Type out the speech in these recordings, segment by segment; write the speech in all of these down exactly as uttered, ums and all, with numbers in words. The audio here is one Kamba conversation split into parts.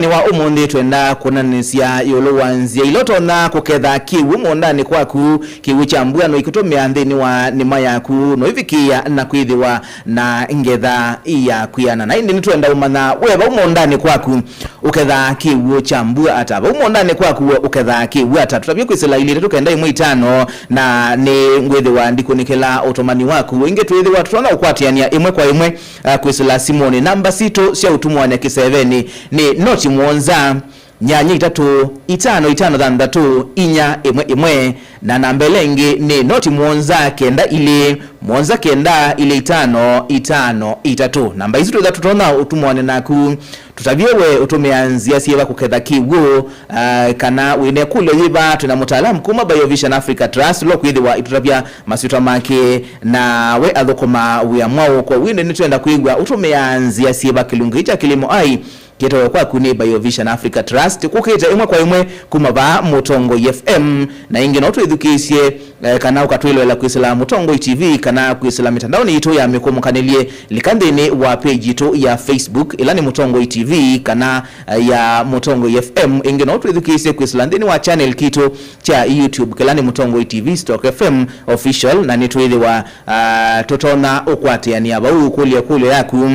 Nĩ wa ũmũnthĩ twenda kwonanĩsya ĩũlũ wa nzĩa ila ũtonya kũketha kĩw'ũ mũũndanĩ kwaku. Kĩw'ũ kya mbua no ikũtũmĩa nthĩnĩ wa nĩma yaku, no ivikĩĩa na kwĩthĩwa na ngetha ya kwĩana. Na ĩndĩ nĩtwenda ũmanya we vau mũũndanĩ kwaku ũkethaa kĩw'ũ kya mbua ata? Vau mũũndanĩ kwaku we ũkethaa kĩw'ũ ata? Tũtavye kwĩsĩla ilĩ itatũ kenda ĩmwe itano, na nĩ ngwĩthĩwa ndikũnĩkĩla ũtũmani waku. Ĩngĩ twĩthĩwa tũtonya ũkwatĩanĩa ĩmwe kwa ĩmwe, ah, kwĩsĩla simũnĩ. Namba sitũ sya ũtumwanĩa kĩsevenĩ nĩ noti mũonza, nyanya itatũ, itano itano thanthatũ, inya ĩmwe ĩmwe, na namba ĩla ĩngĩ nĩ noti mũonza kenda ilĩ, mũonza kenda ilĩ itano itano itatũ. Namba isu twĩtha tũtonya ũtumwanĩa naku. Tũtavye we ũtũmĩa nzĩa syĩva kũketha kĩw'ũ, ah, kana wĩna ĩkũlyo yĩva, twĩna mũtaalamu kuma Biovision Africa Trust, lo kwĩthĩwa itũtavya masyĩtwa make, na we athũkũma wĩa mwaũ. Kwa wĩndĩ nĩtwenda kwĩw'a ũtũmĩaa nzĩa syĩva kĩlungu kya Kilimo Ai kĩtowe kwaku nĩ Biovision Africa Trust, kũkĩte ĩmwe kwa ĩmwe kuma vaa Mũtongoi F M, na ĩngĩ no twĩthukĩĩsye, eh, kana ũkatwĩloela kwĩsĩla Mũtongoi T V kana kwĩsĩla mĩtandaonĩ yitũ ya mĩkũmũkanĩlye. Lika nthĩnĩ wa page yitũ ya Facebook, ĩla nĩ Mũtongoi T V, kana, eh, ya Mũtongoi F M. Ĩngĩ no twĩthukĩĩsye kwĩsĩla nthĩnĩ wa channel kitũ kya YouTube, kĩla nĩ Mũtongoi T V stroke F M Official, na nĩtwĩthĩwa, ah, tũtonya ũkwatĩanĩa vau ũkũlya ĩkũlyo yaku.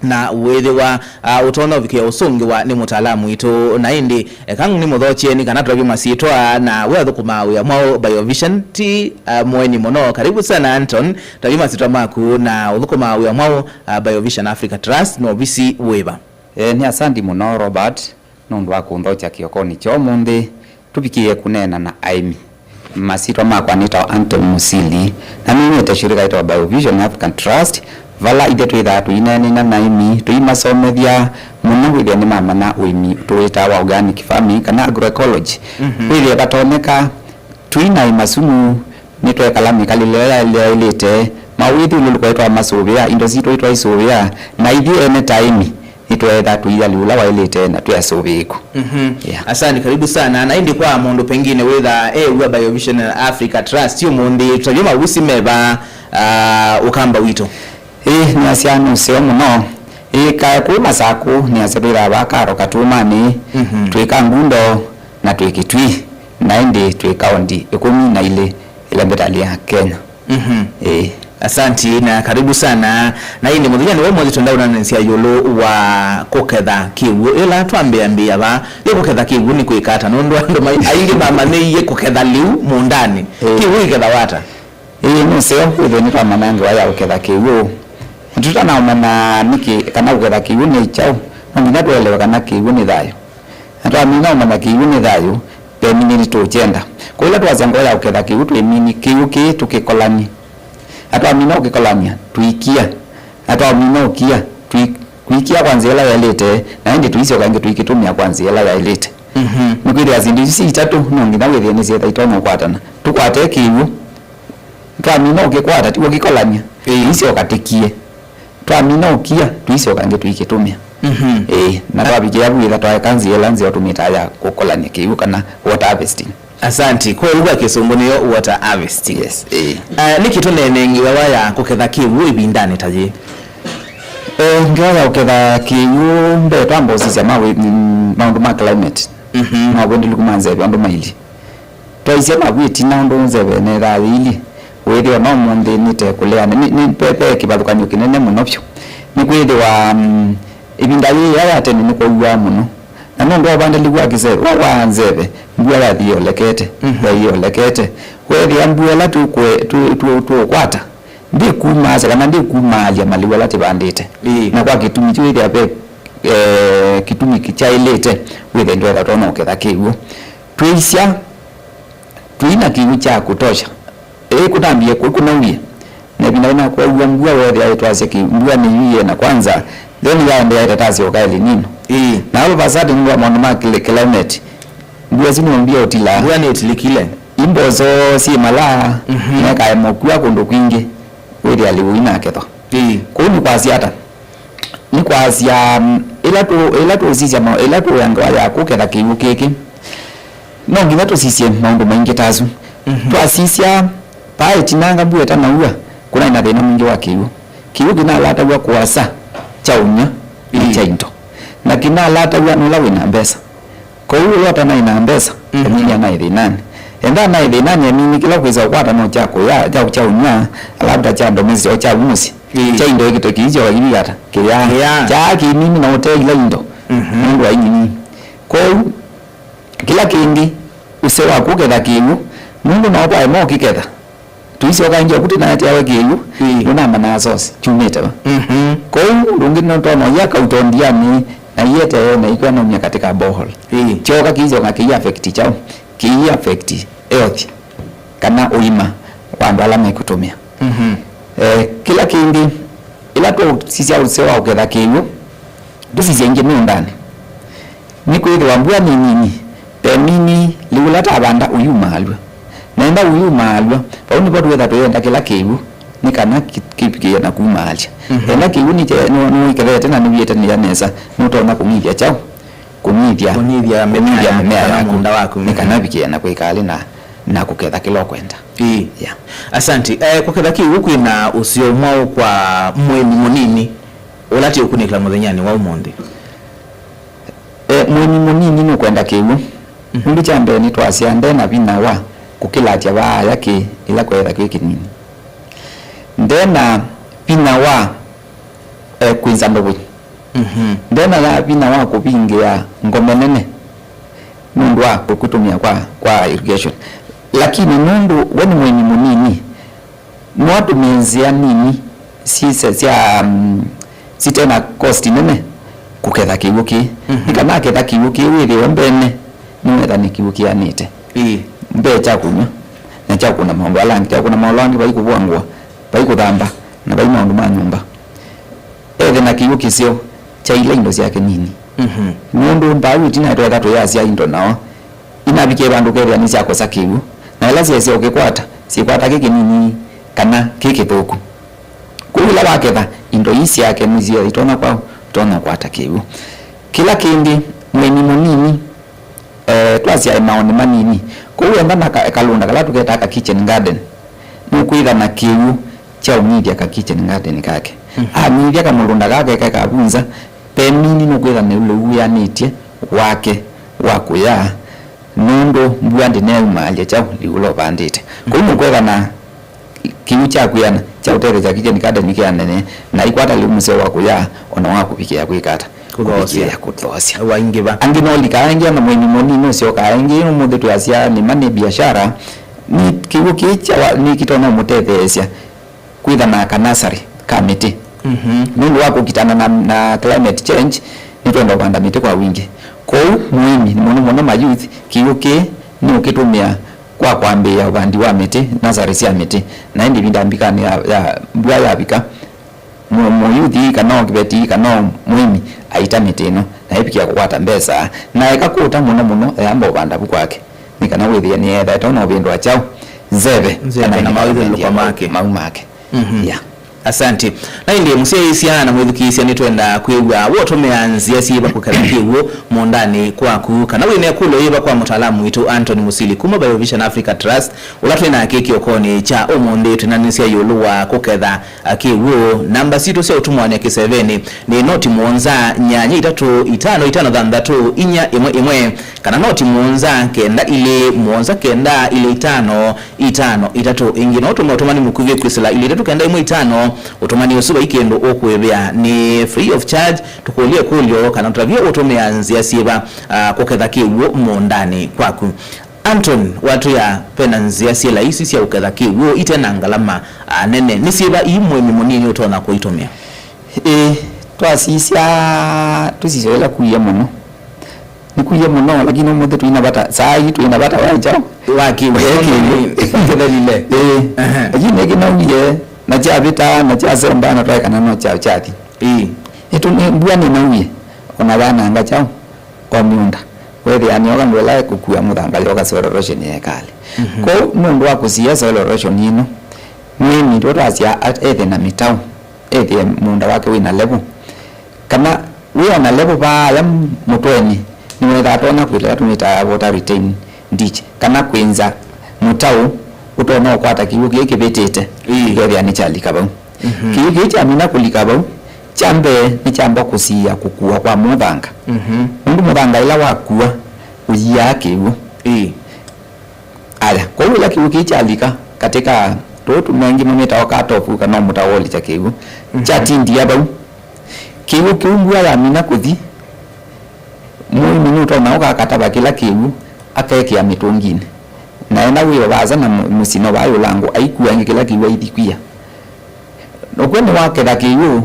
Na wĩthĩwa, ah, ũtonya ũvikĩa ũsũngĩwa nĩ mũtaalamu witũ. Na ĩndĩ, eka nĩ mũthokye nĩ kana tũtavye masyĩtwa, na we athũkũmaa wĩa mwaũ Biovision? Ti, ah, mũeni mũno. Karibu sana Anton, tũtavye masyĩtwa maku na ũthũkũmaa wĩa mwaũ, ah, Biovision Africa Trust, na ovisi wĩva? Eh, nĩ asanti mũno Robert nũndũ wa kũnthokya kĩokonĩ kya ũmũnthĩ. Tũvikĩĩe kũneena na aĩmi. Masyĩtwa makwa nĩtawa Anton Musili, na nĩnĩte shirika yĩtawa Biovision African Trust, vala ithyĩ twĩthaa tũineeneana na aĩmi, tũimasomethya mũno kwĩthĩa nĩmamanya ũĩmi tũwĩtaa wa organic farming kana agroecology. Mhm. Kwĩthĩa vatonyeka, tũinaĩma sumu, nĩtwekala mĩkalĩle ĩla yaĩlĩte, mawĩthyũlũlũko ĩtwamasũvĩa, indo sitũ ĩtwaisũvĩa, na ithyĩ ene ta aĩmi nĩtweetha tũilyĩ ũla waĩlĩte na twĩ asũvĩĩku. Mhm. Yeah. Asante, karibu sana. Na ĩndĩ kwa mũndũ pengine wĩthaa ew'a Biovision Africa Trust ũmũnthĩ, tũtavye mawĩsĩ meva, ah, ũkamba witũ? Ĩĩ, nĩasya nĩ ũseo mũno. Ĩĩ, kae kũu Masakũ, nĩasya twĩthaa vaa Karo Katũmanĩ, mhm, twĩ Kangundo, na twĩ Kitui, na ĩndĩ twĩ kaũnti ĩkũmi na ilĩ ĩla mbĩtalĩ ya Kenya. Mhm. Ĩĩ. Asanti na karibu sana. Na ĩndĩ mũthenya nĩwe ũmũnthĩ twenda ũnanĩsya ĩũlũ wa kũketha kĩw'ũ. Ĩla twambĩambĩa vaa, ĩ kũketha kĩw'ũ nĩ kwĩka ata? Nũndũ andũ mai-, aingĩ mamanyĩie kũketha lĩu mũũndanĩ. Ĩĩ. Kĩw'ũ kĩkethagwa ata? Ĩĩ, nĩ ũseo kwĩthĩwa nĩtwamanya ngewa ya kũketha kĩw'ũ. Tũtanaũmanya nĩkĩ kana kũketha kĩw'ũ nĩ kyaũ, no nginya tũelewe kana kĩw'ũ nĩ thayũ. Na twamina ũmanya kĩw'ũ nĩ thayũ, ve mini nĩtũũkyenda. Kwa ĩla twasya ngewa ya kũketha kĩw'ũ, twĩmini kĩw'ũ kĩĩ tũkĩkolany'e. Na twamina ũkĩkolany'a, tũikia. Na twamina ũkia, tũi-, tũikia kwa nzĩa ĩla yaĩlĩte, na ĩndĩ tũisyoka ĩngĩ tũikĩtũmĩa kwa nzĩa ĩla yaĩlĩte. Mhm. Nĩkwĩthĩa syĩndũ isu itatũ no nginya wĩthĩe nĩsyĩtha itonya ũkwatana. Tũkwate kĩw'ũ. Twamina ũkĩkwata, ti ũkĩkolany'a. Ĩĩ. Tũisyoka tĩkie. Twamina ũkia, tũisyoka ĩngĩ tũikĩtũmĩa. Mhm. Ĩĩ, na twavikĩa vu ĩtha twaeka nzĩa ĩla nzeo tũmĩtaa ya kũkolany'a kĩw'ũ kana water harvesting. Asanti. Kwa lugha ya Kĩsũngũ nĩyo water harvesting. Yes, ĩĩ. Ah, nĩkĩ tũneene ngewa ya kũketha kĩw'ũ ĩvindanĩ ta yĩĩ? Eh, ngewa ya kũketha kĩw'ũ mbee twamba ũsisya ma wĩ-, mm, maũndũ ma climate. Mhm. Mawĩndĩlĩku ma nzeve ũndũ mailyĩ. Twaisye navu ĩtina ũndũ nzeve nĩthaa yĩilyĩ, wĩthĩwa no ũmũnthĩ nĩte kũleana, nĩ, nĩ, ve, ve kĩvathũkany'o kĩnene mũno vyũ. Nĩkwĩthĩwa, mm, ĩvinda yĩĩ ya tene nĩkwauaa mũno, na nũndũ wa ũvandĩlĩku wa kĩseve, wa, wa nzeve, mbua yathi yolekete, mhm, yathi yolekete. Weethĩa mbua ĩla tũkwe-, tũ-, tũ-, tũũkwata, ndĩkumaasya kana ndĩkumaalya malĩu ala tĩvandĩte. Ĩĩ. Na kwa kĩtumi kyu wĩthĩa ve, eh, kĩtumi kyaĩlĩte, wĩthĩe ndwetha tona ũketha kĩw'ũ. Twĩisya, tũi na kĩw'ũ kya kũtosha. Ĩĩ, kũtambie kũ-, kũnauie. Na ĩvinda yĩna kwauwa mbua, weethĩa ĩtwasya kĩ-, mbua nĩyu yĩena kwanza, then yaendeea ĩtatasyoka El Nino. Ĩĩ. Na all of a sudden, nũndũ wa maũndũ ma cli-, climate, mbua isu nĩwambie ũtila. Mbua nĩtilikile. Imboso syĩ malaa, mhm, nekaema ũkua kũndũ kwingĩ, wĩthĩa lĩu inakethwa. Ĩĩ. Kũu nĩ kwasya ata? Nĩ kwasya, mm, ĩla tũ-, ĩla tũũsisya ma-, ĩla tũũya ngewa ya kũketha kĩw'ũ kĩkĩ, no nginya tũsisye maũndũ maingĩ ta asu. Mhm. Twasisya, vaa ĩtinanga mbua ĩtanaua, kũnaĩ na thĩna mwingĩ wa kĩw'ũ. Kĩw'ũ kĩnalataw'a kũasa kya ũnywa na, ĩĩ, kya into. Na kĩnalataw'a nũla wĩ na mbesa. Kwoou ũla ũtanaĩ na mbesa, mhm, emini anaĩ thĩnanĩ. Enda anaĩ thĩnanĩ, emini kĩla kwĩsa ũkwata no kya kũya, kya, kya ũnyw'a, labda kya ndomesi o kya mũsyĩ. Ĩĩ. Kya indo ĩkĩto kĩi kyoka kĩvika ata? Kĩyaa. Kĩyaa. Kyaa kĩnini na ũte ila indo. Mhm. Nũndũ wa inyinyi. Kwoou, kĩla kĩngĩ, ũseo waku ũketha kĩw'ũ, nũndũ no kwaema ũkĩketha. Tũisyoka ĩngĩ oku tĩnaetiawe kĩw'ũ, ĩĩ, nũnamanaa source kyumĩte va. Mhm. Kwoou ũndũ ũngĩ nũtonya ũya kautondianĩ na ietee na ikwanaumya katika borehole. Ĩĩ. Kyoka kĩisyoka kĩi affect kyaũ? Kĩi affect health kana ũima wa andũ ala mekũtũmĩa. Mhm. Eh, kĩla kĩngĩ, ĩla tũsisya ũseo wa ũketha kĩw'ũ, tũsisya ĩngĩ mĩũndanĩ. Nĩkwĩthĩwa mbua nĩ nini, ve nini lĩu ũla tavanda ũyumaalw'a. Na enda ũyumaalw'a, vau nĩvo twĩtha tũyenda kĩla kĩw'ũ, nĩ kana kĩ-, kĩvikĩe na kumaalya. Mhm. Enda kĩw'ũ nĩkye-, nĩ-, nĩwĩkethete na nĩwĩetanĩa nesa, nũtonya kũng'ithya kyaũ? Kũng'ithya, kũng'ithya mĩmea kũng'ithya yaku, mĩmea kana yaku, mũũnda waku. Nĩ kana vikĩe na kwĩkalĩ na, na kũketha kĩla ũkwenda. Ĩĩ. Yeah. Asante. Eh, kũketha kĩw'ũ kwĩna ũseo mwaũ kwa mũĩmi mũnini ũla tĩ ũkunĩkĩla mũthenyanĩ wa ũmũnthĩ? E, mũĩmi mũnini nũkwenda kĩw'ũ. Mhm. Nũndũ kya mbee nĩtwasya nde na vinya wa kũkĩlatya vaaya kĩ ĩla kweetha kwĩ kĩnini. Nde na vinya wa, e, kwĩnza ndũvũ. Mhm. Nde na vinya wa kũvingĩa ngome nene nũndũ wa kũkũtũmĩa kwa, kwa irrigation. Lakini nũndũ we nĩ mũĩmi mũnini, no atũmĩe nzĩa nini syĩse sya, mm, site na cost nene kũketha kĩw'ũ kĩĩ. Mhm. Nĩ kana aketha kĩw'ũ kĩĩ wĩthĩwe mbene nĩwetha nĩ kĩw'ũ kĩanĩte. Ĩĩ. Mbee kya kũnyw'a na kya kũna maũndũ ala angĩ, kya kũna maũndũ angĩ, vai kũvũa ngũa, vai kũthamba, na vai maũndũ ma nyũmba. Ethe na kĩw'ũ kĩseo kya ila indo syake nini. Mhm. Nũndũ mbau ĩtina twetha tũyasya indo nao inavikie vandũ kethĩa nĩsyakosa kĩw'ũ, na ĩla syaisye ũkĩkwata, syĩkwata kĩ kĩnini kana kĩ kĩthũku. Kwoou ĩla waketha, indo ii syake nĩsyo itonya kwa, itonya kwata kĩw'ũ. Kĩla kĩngĩ, mũĩmi mũnini, eh, twasya ĩmaonĩ manini. Kwoou enda na ka-, kalũnda kala tũketaa ka kitchen garden, nũkwĩtha na kĩw'ũ kya ũng'ithya ka kitchen garden kake. Mhm. Ang'ithya kamũlũnda kake kekavunza, ve nini nũkwĩtha nĩ lĩu wĩanĩtye wake wa kũya, nũndũ mbua ndĩneumaalya kyaũ lĩu ũla ũvandĩte. Kwoou nũkwĩtha na kĩw'ũ kya kwĩana kya ũtethekya kitchen garden kĩanene, na ikwata lĩu mũseo wa kũya, o na wa kũvikĩa kwĩka ata? Kũthoosya. Kũvikĩa kũthoosya. Waingĩva. Angĩ no likaa ĩngĩ, ona mũĩmi mũnini ũsyokaa ĩngĩ, ũmũnthĩ twĩasya nĩma nĩ biashara, nĩ kĩw'ũ kĩĩ kya wa-, nĩ kĩtonya ũmũtetheesya kwĩtha na kanasarĩ ka mĩtĩ. Mhm. Nũndũ wa kũkitana na, na climate change, nĩtwenda ũvanda mĩtĩ kwa wingĩ. Kwoou mũĩmi, mũno mũno ma youth, kĩw'ũ kĩĩ nĩ ũkĩtũmĩa kwa kwambĩĩa ũvandi wa mĩtĩ, nasarĩ sya mĩtĩ, na ĩndĩ ĩvinda mbikanĩ ya, ya mbua yavika, mũ-, mũyuthi kana o kĩveti kana o mũĩmi aita mĩtĩ ĩno, na ĩvikĩa kũkwata mbesa, na eka kũũta mũno mũno, eyamba ũvanda vu kwake, nĩ kana wĩthĩe nĩyetha ĩtonya ũvĩndũa kyaũ? Nzeve. Nzeve kana na nĩ kana maũthelũko wendie make. Mau make. Mhm. Yeah. Asante. Na ĩndĩ mũsyaĩĩsya na mwĩthukĩĩsya, nĩtwenda kwĩw'a wotũmĩa nzĩa syĩva kũketha kĩw'ũ mũũndanĩ kwaku, kana wĩ na ĩkũlyo yĩva kwa mũtaalamu witũ Anthony Musili kuma Biovision Africa Trust, ũla twĩ nake kĩokonĩ kya ũmũnthĩ twĩnanĩsya ĩũlũ wa kũketha, a, kĩw'ũ. Namba sitũ sya ũtũmwanĩa kĩsevenĩ nĩ noti mũonza nyanya itatũ itano itano thanthatũ inya ĩmwe ĩmwe, kana noti mũonza kenda ilĩ mũonza kenda ilĩ itano itano itatũ. Ĩngĩ no ũtũme ũtũmani mũkuvĩ kwĩsĩla ilĩ itatũ kenda ĩmwe itano. Ũtũmani ũsu vai kĩndũ ũkũĩvĩa, nĩ free of charge. Tũkũlye ĩkũlyo kana ũtavye ũtũmĩa nzĩa syĩva, ah, kũketha kĩw'ũ mũũndanĩ kwaku. Anton, watwĩa ve na nzĩa syĩ laisi sya ũketha kĩw'ũ ite na ngalama, ah, nene. Nĩ syĩva ii mũĩmi mũnini ũtonya kũitũmĩa? Ĩĩ, twasisya, tũsisya ĩla kuie mũno. Nĩkuie mũno, lakini ũmũnthĩ twĩna vata, saa ii twĩna vata wa kyaũ? Wa kĩw'ũ. Wa kĩw'ũ. Kĩthelile. Ĩĩ. Aha. Lakini nĩkĩnauie, na kyavĩta, na kyasemba, na twaekana no kya kyathi. Ĩĩ. Ĩtũ nĩ, mbua nĩnauie, ona vananga kyaũ, o mĩũnda. Wethĩa nĩoka ndwela kũkua mũthanga yoka soil erosion yekalĩ. Mhm. Kwoou nũndũ wa kũsiĩa soil erosion ĩno, mwĩmi tũtasya at-, ethe na mĩtau, ethĩe mũũnda wake wĩ na level. Kana wĩ o na level vaaya mũtwenĩ, nĩwethaa tonya kwĩtĩla tũmĩtaa water retain ditch, kana kwĩnza mũtau ũtonya ũkwata kĩw'ũ kĩĩ kĩvĩtĩte, ĩĩ, kĩkethĩa nĩkyalika vau. Mhm. Kĩw'ũ kĩĩ kyamina kũlika vau, Kya mbee, nĩkyamba kũsiĩa kũkua kwa mũthanga. Mhm. Nũndũ mũthanga ĩla wakua, ũyiaa kĩw'ũ. Ĩĩ. Aya, kwoou ĩla kĩw'ũ kĩĩ kyalika katĩ ka tũũ tũmengĩ mamĩtawa cutoff, kana mũtao wa ũlikya kĩw'ũ, mhm, kyatindia vau. Kĩw'ũ kĩu mbua yamina kũthi, mũĩmi nũtonya ũka akatava kĩla kĩw'ũ, akekĩa mĩtũnginĩ. Na ena wĩo vaasa na mũ-, mũsino vaa ĩũlangũ, aikua ĩngĩ kĩla kĩw'ũ aithi kwia. Ũkw'o nĩwaketha kĩw'ũ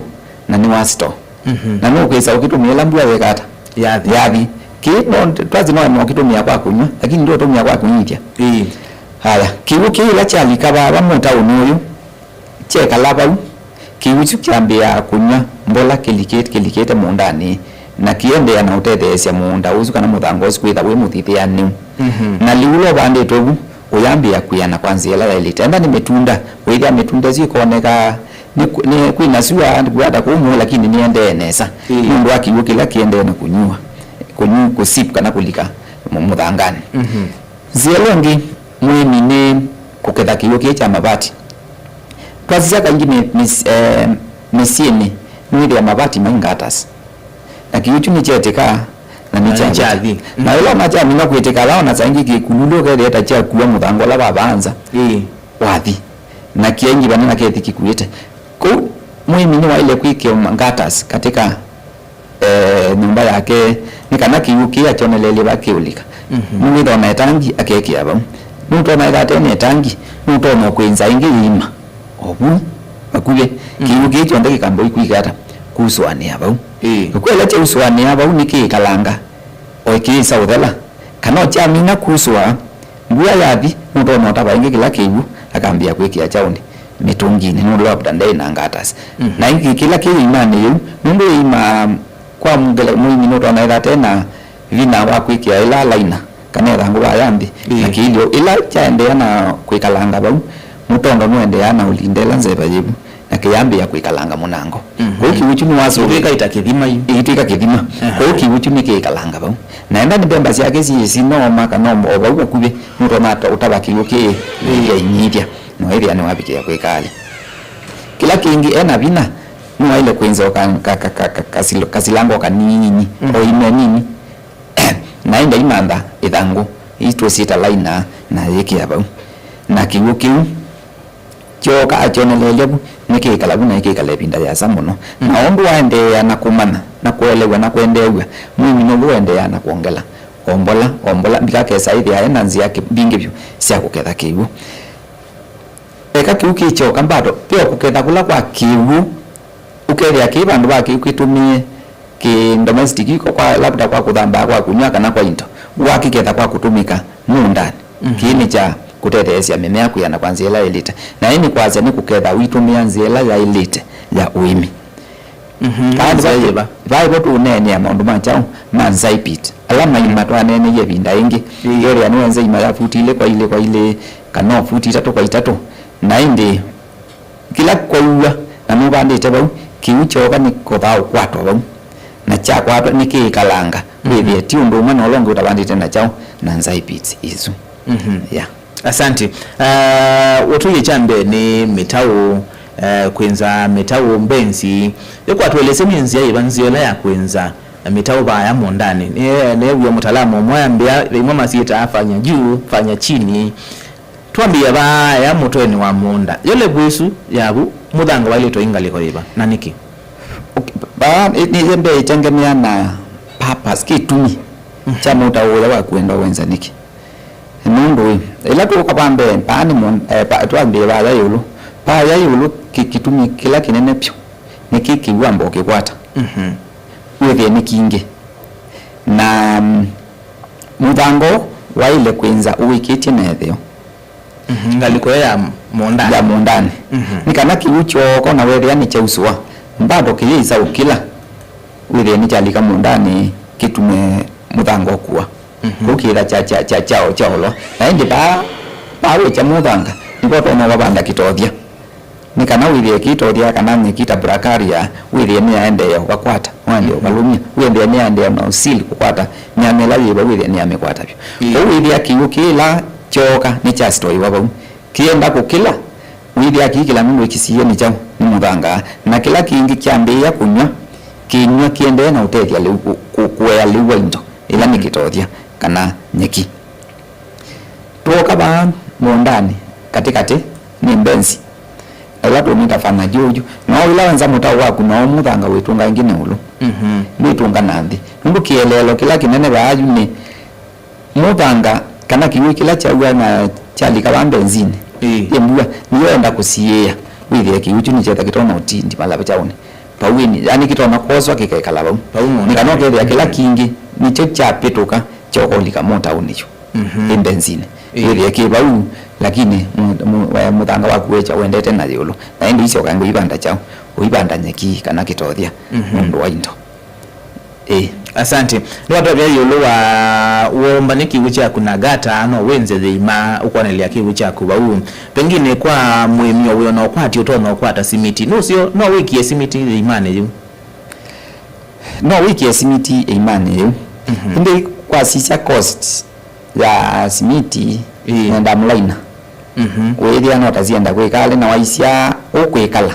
na nĩwa store. Mhm. Na nũkwĩsa ũkĩtũmĩa ĩla mbua yeka ata? Yathi. Yathi. Kĩĩ no, twasĩ no ũkĩtũmĩa kwa kũnyw'a, lakini ndũũtũmĩa kwa kũnyithya. Ĩĩ. Haya, kĩw'ũ kĩĩ ĩla kyalika vaa mũtaũnĩ ũyũ, kyekala vau, kĩw'ũ kyu kyambĩĩa kũnyw'a mbola kĩlikĩte, kĩlikĩte mũũndanĩ, na kĩendeea na ũtetheesya mũũnda ũsu kana mũthanga ũsu kwĩtha wĩ mũthithĩanĩu. Mhm. Na lĩu ũla ũvandĩtwe vu ũyambĩĩa kwĩana kwa nzĩa ĩla yaĩlĩte. Enda nĩ mĩtunda, wĩthĩa mĩtunda ĩsu ĩkoneka nĩ, nĩ kwĩna sua, nĩ kwĩata kũu mũũ, lakini nĩendee nesa. Ĩĩ. Nũndũ wa kĩw'ũ kĩla kĩendee na kũnyua, kũnyu-, kũsip kana kũlika mũ-, mũthanganĩ. Mhm. Nzĩa ĩla ĩngĩ mũĩmi nĩ kũketha kĩw'ũ kĩĩ kya mavati. Twasisya kaingĩ mĩ-, mĩs-, eh, mĩsyĩnĩ, nĩwĩthĩa mavati mai gutters. Na kĩw'ũ kyu nĩkyetĩkaa, na nĩkyathi. Na ĩla ona kyamina kwĩtĩka, ala ona saa ingĩ kĩkululĩ ũkethĩa ta kyakua mũthanga ũla vavaanza. Ĩĩ. Wathi. Na kĩaingĩva na kĩthi kĩkuĩte. Kwoou mũĩmi nĩwaĩle kwĩkĩa ma-, gutters katika eh, nyũmba yake, nĩ kana kĩw'ũ kĩĩ akyonelelye va kĩũlika. Mhm. Nĩwĩthwa na ĩtangi akekĩa vau. Nũtonya ĩtha ate na ĩtangi, nũtonya kwĩnza ĩngĩ yĩima o vu vakuvĩ. Mhm. Kĩw'ũ kĩĩ kyonthe kĩkamba kwĩka ata? Kusũanĩa vau. Ĩĩ. Kwĩla kyausũanĩa vau nĩkĩĩkalanga, o kĩĩsa ũthela. Kana o kyamina kusũa, mbua yathi, nũtonya ũtava ĩngĩ kĩla kĩw'ũ, akambĩĩa kwĩkĩa kyaũnĩ mĩtũnginĩ, nũndũ labda ndeĩ na gutters. Mhm. Na ĩngĩ kĩla kĩ ĩimanĩ yĩu, nũndũ ĩima kwa mũngele-, mũĩmi nũtonya ĩtha ate na vinya wa kwĩkĩa ĩla liner, kana ĩthangũ vaya nthĩ, ĩĩ, na kĩilyo. Ĩla kyaendeea na kwĩkalanga vau, mũtondo nũendeea na ũlinda ĩla nzeva yĩvu. Na kĩyambĩĩa kwĩkalanga mũnango. Mhm. Kũu kĩw'ũ kyu nĩwasũvĩka. Kĩtw'ĩka ĩta kĩthima yu. Ĩitw'ĩka kĩthima. Aha. Kũu kĩw'ũ kyu nĩkĩĩkalanga vau. Na enda nĩ mbemba syake syĩ sinooma kana o vau vakuvĩ, nũtonya ũtava kĩw'ũ kĩĩ, ĩĩ, kĩainyithya, na wĩthĩa nĩwavikĩa kwĩkalya. Kĩla kĩngĩ, ena vinya, nĩwaĩle kwĩnza o ka-, ka-, ka-, ka-, ka-, kasilo-, kasilango kanini, mhm, o ime nini. Na ĩndĩ aimantha ĩthangũ, ii tũsyĩta liner, na ayĩkĩa vau. Na kĩw'ũ kĩu kyooka akyoneleelya vu, nĩkĩĩkala vu na nĩkĩĩkala ĩvinda yĩasa mũno. Mm. Na ũndũ waendeea na kũmanya, na kũelew'a, na kwendeew'a, mũĩmi now'o ũendeea na kwongela, o mbola, o mbola, mbika kesa ĩthĩa e na nzĩa kĩ-, mbingĩ vyũ sya kũketha kĩw'ũ. Eka kĩw'ũ kĩkyoka mbato, ve o kũketha kũla kwa kĩw'ũ, ũkethĩa kĩ vandũ va kĩw'ũ kĩtũmĩe kĩ domestic, iko kwa labda kwa kũthambaa, kwa kũnyw'a, kana kwa into, wakĩketha kwa kũtũmĩka mũũndanĩ. Mhm. Kĩĩ nĩ kya kũtetheesya mĩmea kwĩana kwa nzĩa ĩla yaĩlĩte. Na ĩĩ nĩ kwasya nĩ kũketha ũitũmĩa nzĩa ĩla yaĩlĩte ya ũĩmi. Mhm. Kana nĩ nzĩa va-, yĩva? Vai vo tũũneenea maũndũ ma kyaũ, ma nzai pit. Ala maima twaneeneie ĩvinda ĩngĩ. Ĩĩ. Ĩthĩa nĩwenza ima ya futi ilĩ kwa ilĩ kwa ilĩ, kana o futi itatũ kwa itatũ. Na ĩndĩ kĩla kwauwa na nũvandĩte vau, kĩw'ũ kyooka nĩkothaa ũkwatwa vau. Na kyakwatwa nĩkĩĩkalanga. Mm. Wĩthĩe ti ũndũ ũmwe na ũla ũngĩ ũtavandĩte na kyaũ, na nzai pits isu. Mhm. Yeah. Asante. Ah, ũtũie kya mbee nĩ mĩtaũ, eh, kwĩnza mĩtaũ mbenzi. Ĩkwatũelesye nĩ nzĩa yĩva nzĩa ĩla ya kwĩnza mĩtaũ vaya mũũndanĩ? Nĩ, nĩw'o mũtalamu ũmwe ambĩa, ve imwe masyĩtaa fanya juu, fanya chini. Twambĩĩa vaa mũtwenĩ wa mũũnda. Yo levu ĩsu yavu, mũthanga waĩlĩtwe ĩ ngalĩko yĩva, na nĩkĩ? Okay, vaa nĩ, nĩ mbee ĩtengemea na purpose, kĩtumi, mhm, kya mũtaũ ũya waku wenda wenza nĩkĩ. Nũndũ ĩ, ĩla tũũka va mbee, vaa nĩ mũũn-, eh, va, twambĩĩe vaya ĩũlũ. Vaya ĩũlũ kĩ-, kĩtumi kĩla kĩnene vyũ nĩ kĩ kĩw'ũ wamba ũkĩkwata. Mhm. Wĩthĩe nĩ kingĩ. Na, mm, mũthanga ũũ waĩle kwĩnza ũwĩkĩtye na ĩtheo. Mhm, ngalĩko ĩyo ya mũũndanĩ. Ya mũũndanĩ. Mhm. Nĩ kana kĩw'ũ kyooka na wethĩa nĩkyausũa, bado kĩyĩsa ũkĩla, wĩthĩe nĩkyalika mũũndanĩ kĩtume mũthanga ũkua. Mhm. Kũu kĩĩtha kya, kya, kya, kya, kyaolwa. Na ĩndĩ vaa, vaa wĩkya mũthanga, nĩvo ũtonya ũkavanda kĩtothya. Nĩ kana wĩthĩe kĩtothya kana nyeki ta brachiaria, wĩthĩe nĩyaendeea ũkakwata, waendeea, mhm, ũkalũmya, wĩthĩe nĩyaendeea na ũsili kũkwata nyanya ĩla yĩ vau, wĩthĩe nĩyamĩkwata vyũ. Ĩĩ. Kwoou wĩthĩa kĩw'ũ kĩla kyooka nĩkyasitoiwa vau. Kĩenda kũkĩla, wĩthĩa kĩikĩla nũndũ kĩsiĩĩe nĩ kyaũ? Nĩ mũthanga, na kĩla kĩngĩ kyambĩĩa kũnyw'a, kĩnyw'a kĩendee na ũtethya lĩu, kũ-, kũ-, kũea lĩu wa indo, ĩla nĩ kĩtothya kana nyeki. Twooka vaa mũũndanĩ katĩkatĩ nĩ mbenzi, na ĩla tũmĩta fanya juu juu. No ĩla wenza mũtao waku, na ũ mũthanga wĩtũnga ĩngĩ na ĩũlũ, mhm, ndwĩtũnga na nthĩ. Nũndũ kĩeleelo kĩla kĩnene vaa yu nĩ mũthanga kana kĩw'ũ kĩla kyaua na kyalika vaa mbenzinĩ, ĩĩ, yĩ mbua, nĩyo enda kũsiĩĩa wĩthĩe kĩw'ũ kyu nĩkyetha kĩtonya ũtindi vala kyaũnĩ. Vau ĩnĩ, yani kĩtonya kwoswa kĩkekala vau. Vau mũũndanĩ. Nĩ kana ũkethĩa kĩla kĩngĩ nĩkyo kyapĩtũka kyoka ũlika mũtaũnĩ yu. Mhm. Ĩ mbenzinĩ. Ĩĩ. Wĩthĩe kĩ vau, lakini mu-, mu-, we-, mũthanga waku wekya wendete na ĩũlũ. Na ĩndĩ isyokanga ũivanda kyaũ? Ũivanda nyeki kana kĩtothya, mhm, nũndũ wa indo. Ĩĩ. Asante. Nĩwatavya ĩũlũ wa womba nĩ kĩw'ũ kyaku na gata, no wĩnze thĩima ũkwanĩlya kĩw'ũ kyaku vau. Pengine kwa mũĩmi o wĩona ũkwati ũtonya ũkwata simiti, nũseo no wĩkie simiti thĩimanĩ yĩu? No wĩkie simiti ĩimanĩ yĩu. Mhm. Ĩndĩ kwasisya cost ya simiti, ĩĩ, na ndamulaina, mhm, wĩthĩa no ta syenda kwĩkala, na waisya ũkwĩkala,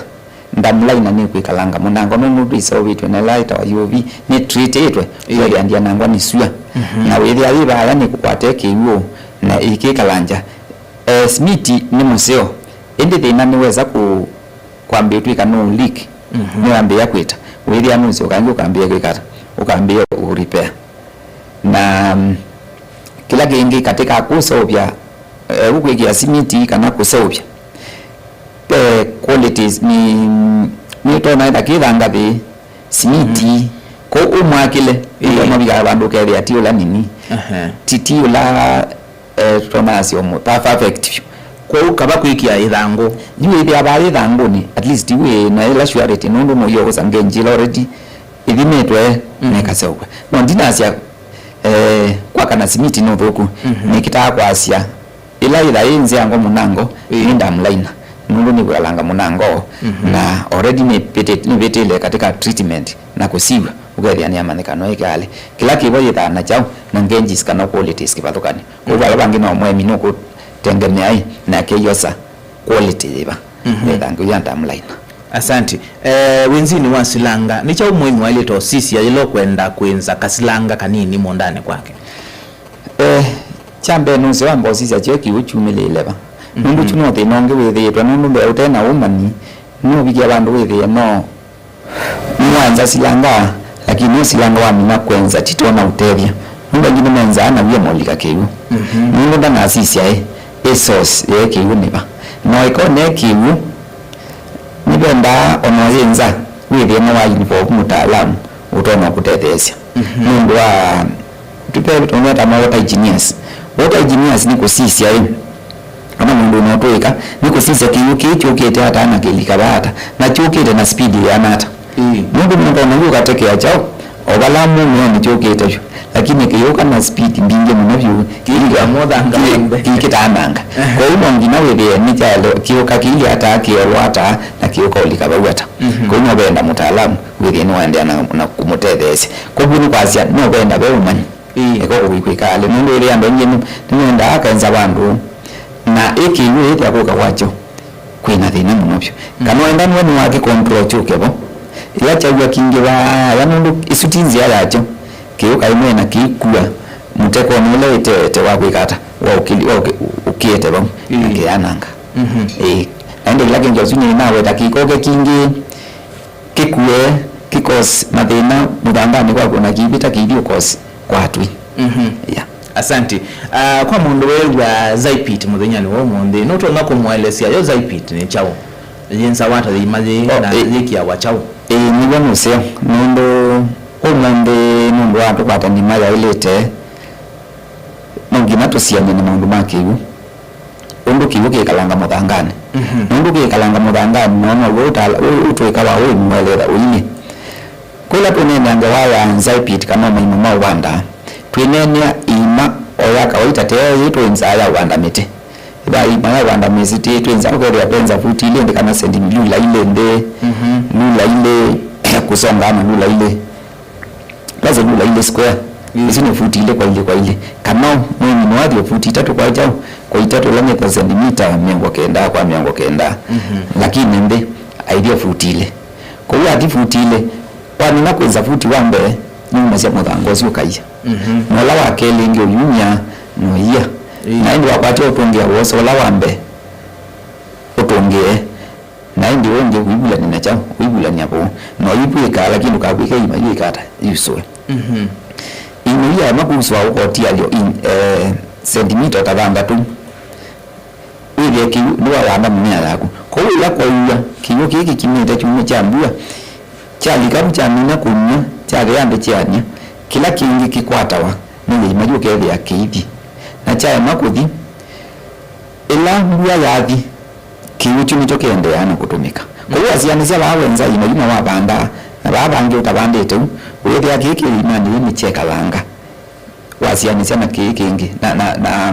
ndamulaina nĩkwĩkalanga mũnango, nũndũ ndĩseũvĩtw'e na ĩla ĩtawa U V, nĩtreatĩtwe, ĩĩ, wĩthĩa ndyanangwa nĩ sua. Mhm. Na wĩthĩa yĩ vaya nĩkũkwate kĩw'ũ na ĩkĩkalangya. Eh, simiti nĩ mũseo, ĩndĩ thĩna nĩwesa kũ-, kwambĩĩa twĩka no leak, mhm, nĩwambĩĩa kwĩta, wĩthĩa nũseo kangĩ ũkambĩĩa kwĩka ata? Ũkambĩĩa kũ repair. Na, mm, kĩla kĩngĩ katĩ ka kũseũvya, eh, ũkwĩkĩa simiti kana kũseũvya, ve qualities nĩ, nĩtonya ĩta kĩthangathĩ, simiti, mhm, kũu ũmwakĩle, ĩĩ, nĩtonya vika vandũ ũkethĩa ti ũla nini. Aha. Ti, ti ũla, eh, tũtonya asya ũmwe, pa-, perfect vyũ. Kwoou kava kwĩkĩa ĩthangũ. Yu ĩthĩa vaa ĩthangũnĩ, at least wĩ na ĩla surety, nũndũ mũio ũsa ngenji ĩla already ĩthimĩtwe, mhm, na ĩkaseũvw'a. No ndinasya, eh, kwaka na simiti nĩ ũthũku, mhm, nĩkĩtaa kwasya ĩla yĩtha yĩ nzeango mũnango, ĩĩ, nĩ ndamulaina, nũndũ nĩkwĩkalanga mũnango, mhm, na already nĩvĩtĩ-, nĩvĩtĩle katika treatment na kũsiw'a, ũkethĩa nĩyamanyĩka no ĩkale. Kĩla kĩvo yĩthaa na kyaũ, na ngenjis kana qualities kĩvathũkany'o. Kwoou, mhm, vala vangĩ no mũĩmi nũkũtengemea ĩ, nake ĩyosa quality yĩva, mhm, ĩthangũ ya ndamulaina. Asante. Eh, wĩnzinĩ wa silanga, nĩ kyaũ mũĩmi waĩlĩte ũsisya yĩla ũkwenda kwĩnza kasilanga kanini mũũndanĩ kwake? Eh, kya mbee nũseo wamba ũsisya kyo kĩw'ũ kyumĩlĩĩle va. Mhm. Nũndũ kyu no thĩna ũngĩ wĩthĩĩtwe, nũndũ mbee ũte na ũmanyi, nũvikie vandũ wĩthĩe no nĩwanza silanga, lakini no silanga wamina kwenza tito na ũtethya. Nũndũ angĩ nĩmenzaa na wia molika kĩw'ũ. Mhm. Nũndũ ndanasisya ĩ, ĩ source ye kĩw'ũ nĩ va. Na ĩkone kĩw'ũ, nĩvendaa ona yĩ nza, wĩthĩe nĩwa involve mũtaalamu ũtonya kũtetheesya. Mhm. Nũndũ wa, tũtethũmĩa ta ma water engineers. Water engineers nĩ kũsisya ĩ, kana mũndũ ũnotũĩka, nĩ kũsisya kĩw'ũ kĩĩ kyũkĩte ata na kĩlika vaa ata, na kyũkĩte na speed yĩana ata. Ĩĩ. Nũndũ mũndũ ona yu ũkatekea kyaũ, o vala mũmĩonĩ kyũkĩte vyũ, lakini kĩyũka na speed mbingĩ mũno vyũ, kĩilika mũthanga kĩ-, w'onthe, kĩ-, kĩtaananga. Ehe. Kwoou no nginya wĩthĩe nĩ kyaele, kĩũka kĩilye ata, kĩolwa ata, na kĩũka ũlika vau ata. Mhm. Kwoou no venda mũtaalamu wĩthĩe nĩwaendeea na, na kũmũtetheesya. Kwoou nĩ kwasya no venda ve ũmanyi. Ĩĩ. Eka kũkwĩka ale, nũndũ ĩthĩa andũ aingĩ nĩ-, nĩmendaa akenza vandũ, na ĩ kĩw'ũ ĩthĩa kũka kwakyo kwĩna thĩna mũno vyũ. Mm. Kana wenda nĩwe nĩwakĩ control kyũke vo. Ĩla kyaw'a kingĩ vaya, nũndũ ĩsu ti nzĩa yakyo, kĩũka ĩmwe na kĩikua mũtekonĩ ũla ĩteete wa kwĩka ata, wa ũkĩli-, wa ũkĩ-, ũkĩete vau, na, mm, kĩyananga. Mhm. Ĩĩ. Na ĩndĩ kĩla kĩngĩ ũsu nĩnaweta kĩkoke kingĩ, kĩkue, kĩkos mathĩna mũthanganĩ kwaku, na kĩivĩta kĩithi ũkos kwa atwi. Mhm. Yeah. Asante. Ah, kwa mũndũ weew'a Zypit mũthenyanĩ wa ũmũnthĩ, nũtonya kũmũelesya yo Zypit nĩ kyaũ? Yĩnzawa ata thĩima yĩĩ, oh, na ĩ-, yĩkĩawa kyaũ? Ĩĩ, nĩw'o nũseo, nũndũ ũmũnthĩ nũndũ wa tũkwata ndima yaĩlĩte, no nginya tũsiany'e na maũndũ ma kĩw'ũ. Ũndũ kĩw'ũ kĩkalanga mũthanganĩ. Mhm. Nũndũ kĩkalanga mũthanganĩ, no now'o ũtala-, ũ-, ũtũĩka wa ũĩmi waĩlĩte ũilyĩ. Kwĩla tũneenea ngewa ya Zypit kana maima ma ũvanda, twĩneenea iima o ya kawaita, te yĩĩ tũĩ nzaa ya ũvanda mĩtĩ. Ĩtha iima ya ũvanda mĩtĩ, twĩ nzaa, ũkethĩa ve nza futi ilĩ nthĩ kana senti lula ilĩ nthĩ, mhm, lula ilĩ kũsonga ama lula ilĩ. That's a rule ilĩ square. Mm. Isu nĩ futi ilĩ kwa ilĩ kwa ilĩ. Kana mũĩmi nĩwathi o futi itatũ kwa kyaũ, kwa itatũ, ĩla nĩ ta sentimita mĩongo kenda kwa mĩongo kenda. Mhm. Lakini nthĩ, aithie futi ilĩ. Kwoou athi futi ilĩ, wamina kwĩnza futi wa mbee, nĩumasya mũthanga ũsu ũkaia. Mhm. Na ũla wa kelĩ ĩngĩ ũyumya, na ũia. Ĩĩ. Na ĩndĩ wakwatya ũtũngĩa woosa ũla wa mbee, ũtũngĩe. Na ĩndĩ ũngĩ ũivulany'a na kyaũ, ũivulany'a vũũ. Na ũivw'ĩka, lakini ndũkavw'ĩke iima yu ĩkata, yusũe. Mhm. Iima yu yaema kusũa ũkotialyo in, eh, sentimita ta thanthatũ. Wĩthĩe kĩw'ũ nĩwawanda mĩmea yaku. Kwoou ĩla kwaua, kĩw'ũ kĩĩ kĩkimĩte kyumwa kya mbua, kyalika vu kyamina kũnywa, kyathea nthĩ kyeanĩa, kĩla kĩngĩ kĩkwatawa nĩ iima yu ũkethĩa kĩithi. Na kyaema kũthi, ĩla mbua yathi, kĩw'ũ kyu nĩkyo kĩendeeaa na kũtũmĩka. Kwoou asianĩsya vaa wenza iima yu na wavanda, na vaa vangĩ ũtavandĩte u, wĩthĩa kĩĩ kĩ iimanĩ yĩĩ nĩkyekalanga. Wasianĩsya na kĩĩ kĩngĩ, na, na, na,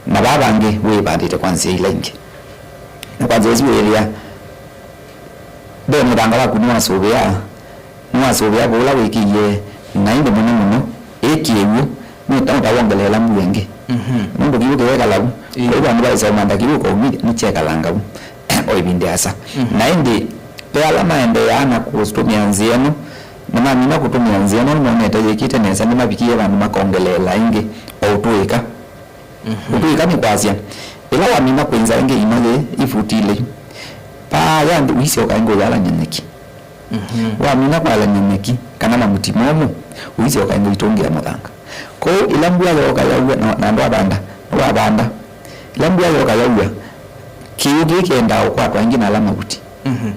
na vaa vangĩ wĩvandĩte kwa nzĩa ila ingĩ. Na kwa nzĩa ĩsu wĩthĩa, ve mũthanga waku nĩwasũvĩa, nĩwasũvĩa vau ũla wĩkĩie, na ĩndĩ mũno mũno, ĩ kĩw'ũ, nũta-, nũtawongeleela mbua ĩngĩ. Mhm. Nũndũ kĩw'ũ kĩyekala vu. Ĩĩ. Kwoou vandũ va ĩseũmantha kĩw'ũ kaumĩthya, nĩkyekalanga vu o ĩvinda ĩasa. Mhm. Na ĩndĩ, ve ala maendeeaa na kũtũmĩa nzĩa ĩno, na mamina kũtũmĩa nzĩa ĩno, nĩmonete yĩkĩte nesa, nĩmavikie vandũ makongeleela ĩngĩ o ũtũĩka. Mhm. Ũtũĩka nĩ kwasya, ĩla wamina kwĩnza ĩngĩ iima yĩĩ ifuti ilĩ, vaya nthĩ ũisyoka ĩngĩ ũyalany'a nyeki. Mhm. Wamina kwalany'a nyeki kana mavuti momũ, ũisyoka ĩngĩ ũitũngĩa mũthanga. Kwoou ĩla mbua yooka yaua na, na ndwavanda, nĩwavanda. Ĩla mbua yooka yaua, kĩw'ũ kĩĩ kĩendaa ũkwatwa ĩngĩ na ala mavuti. Mhm.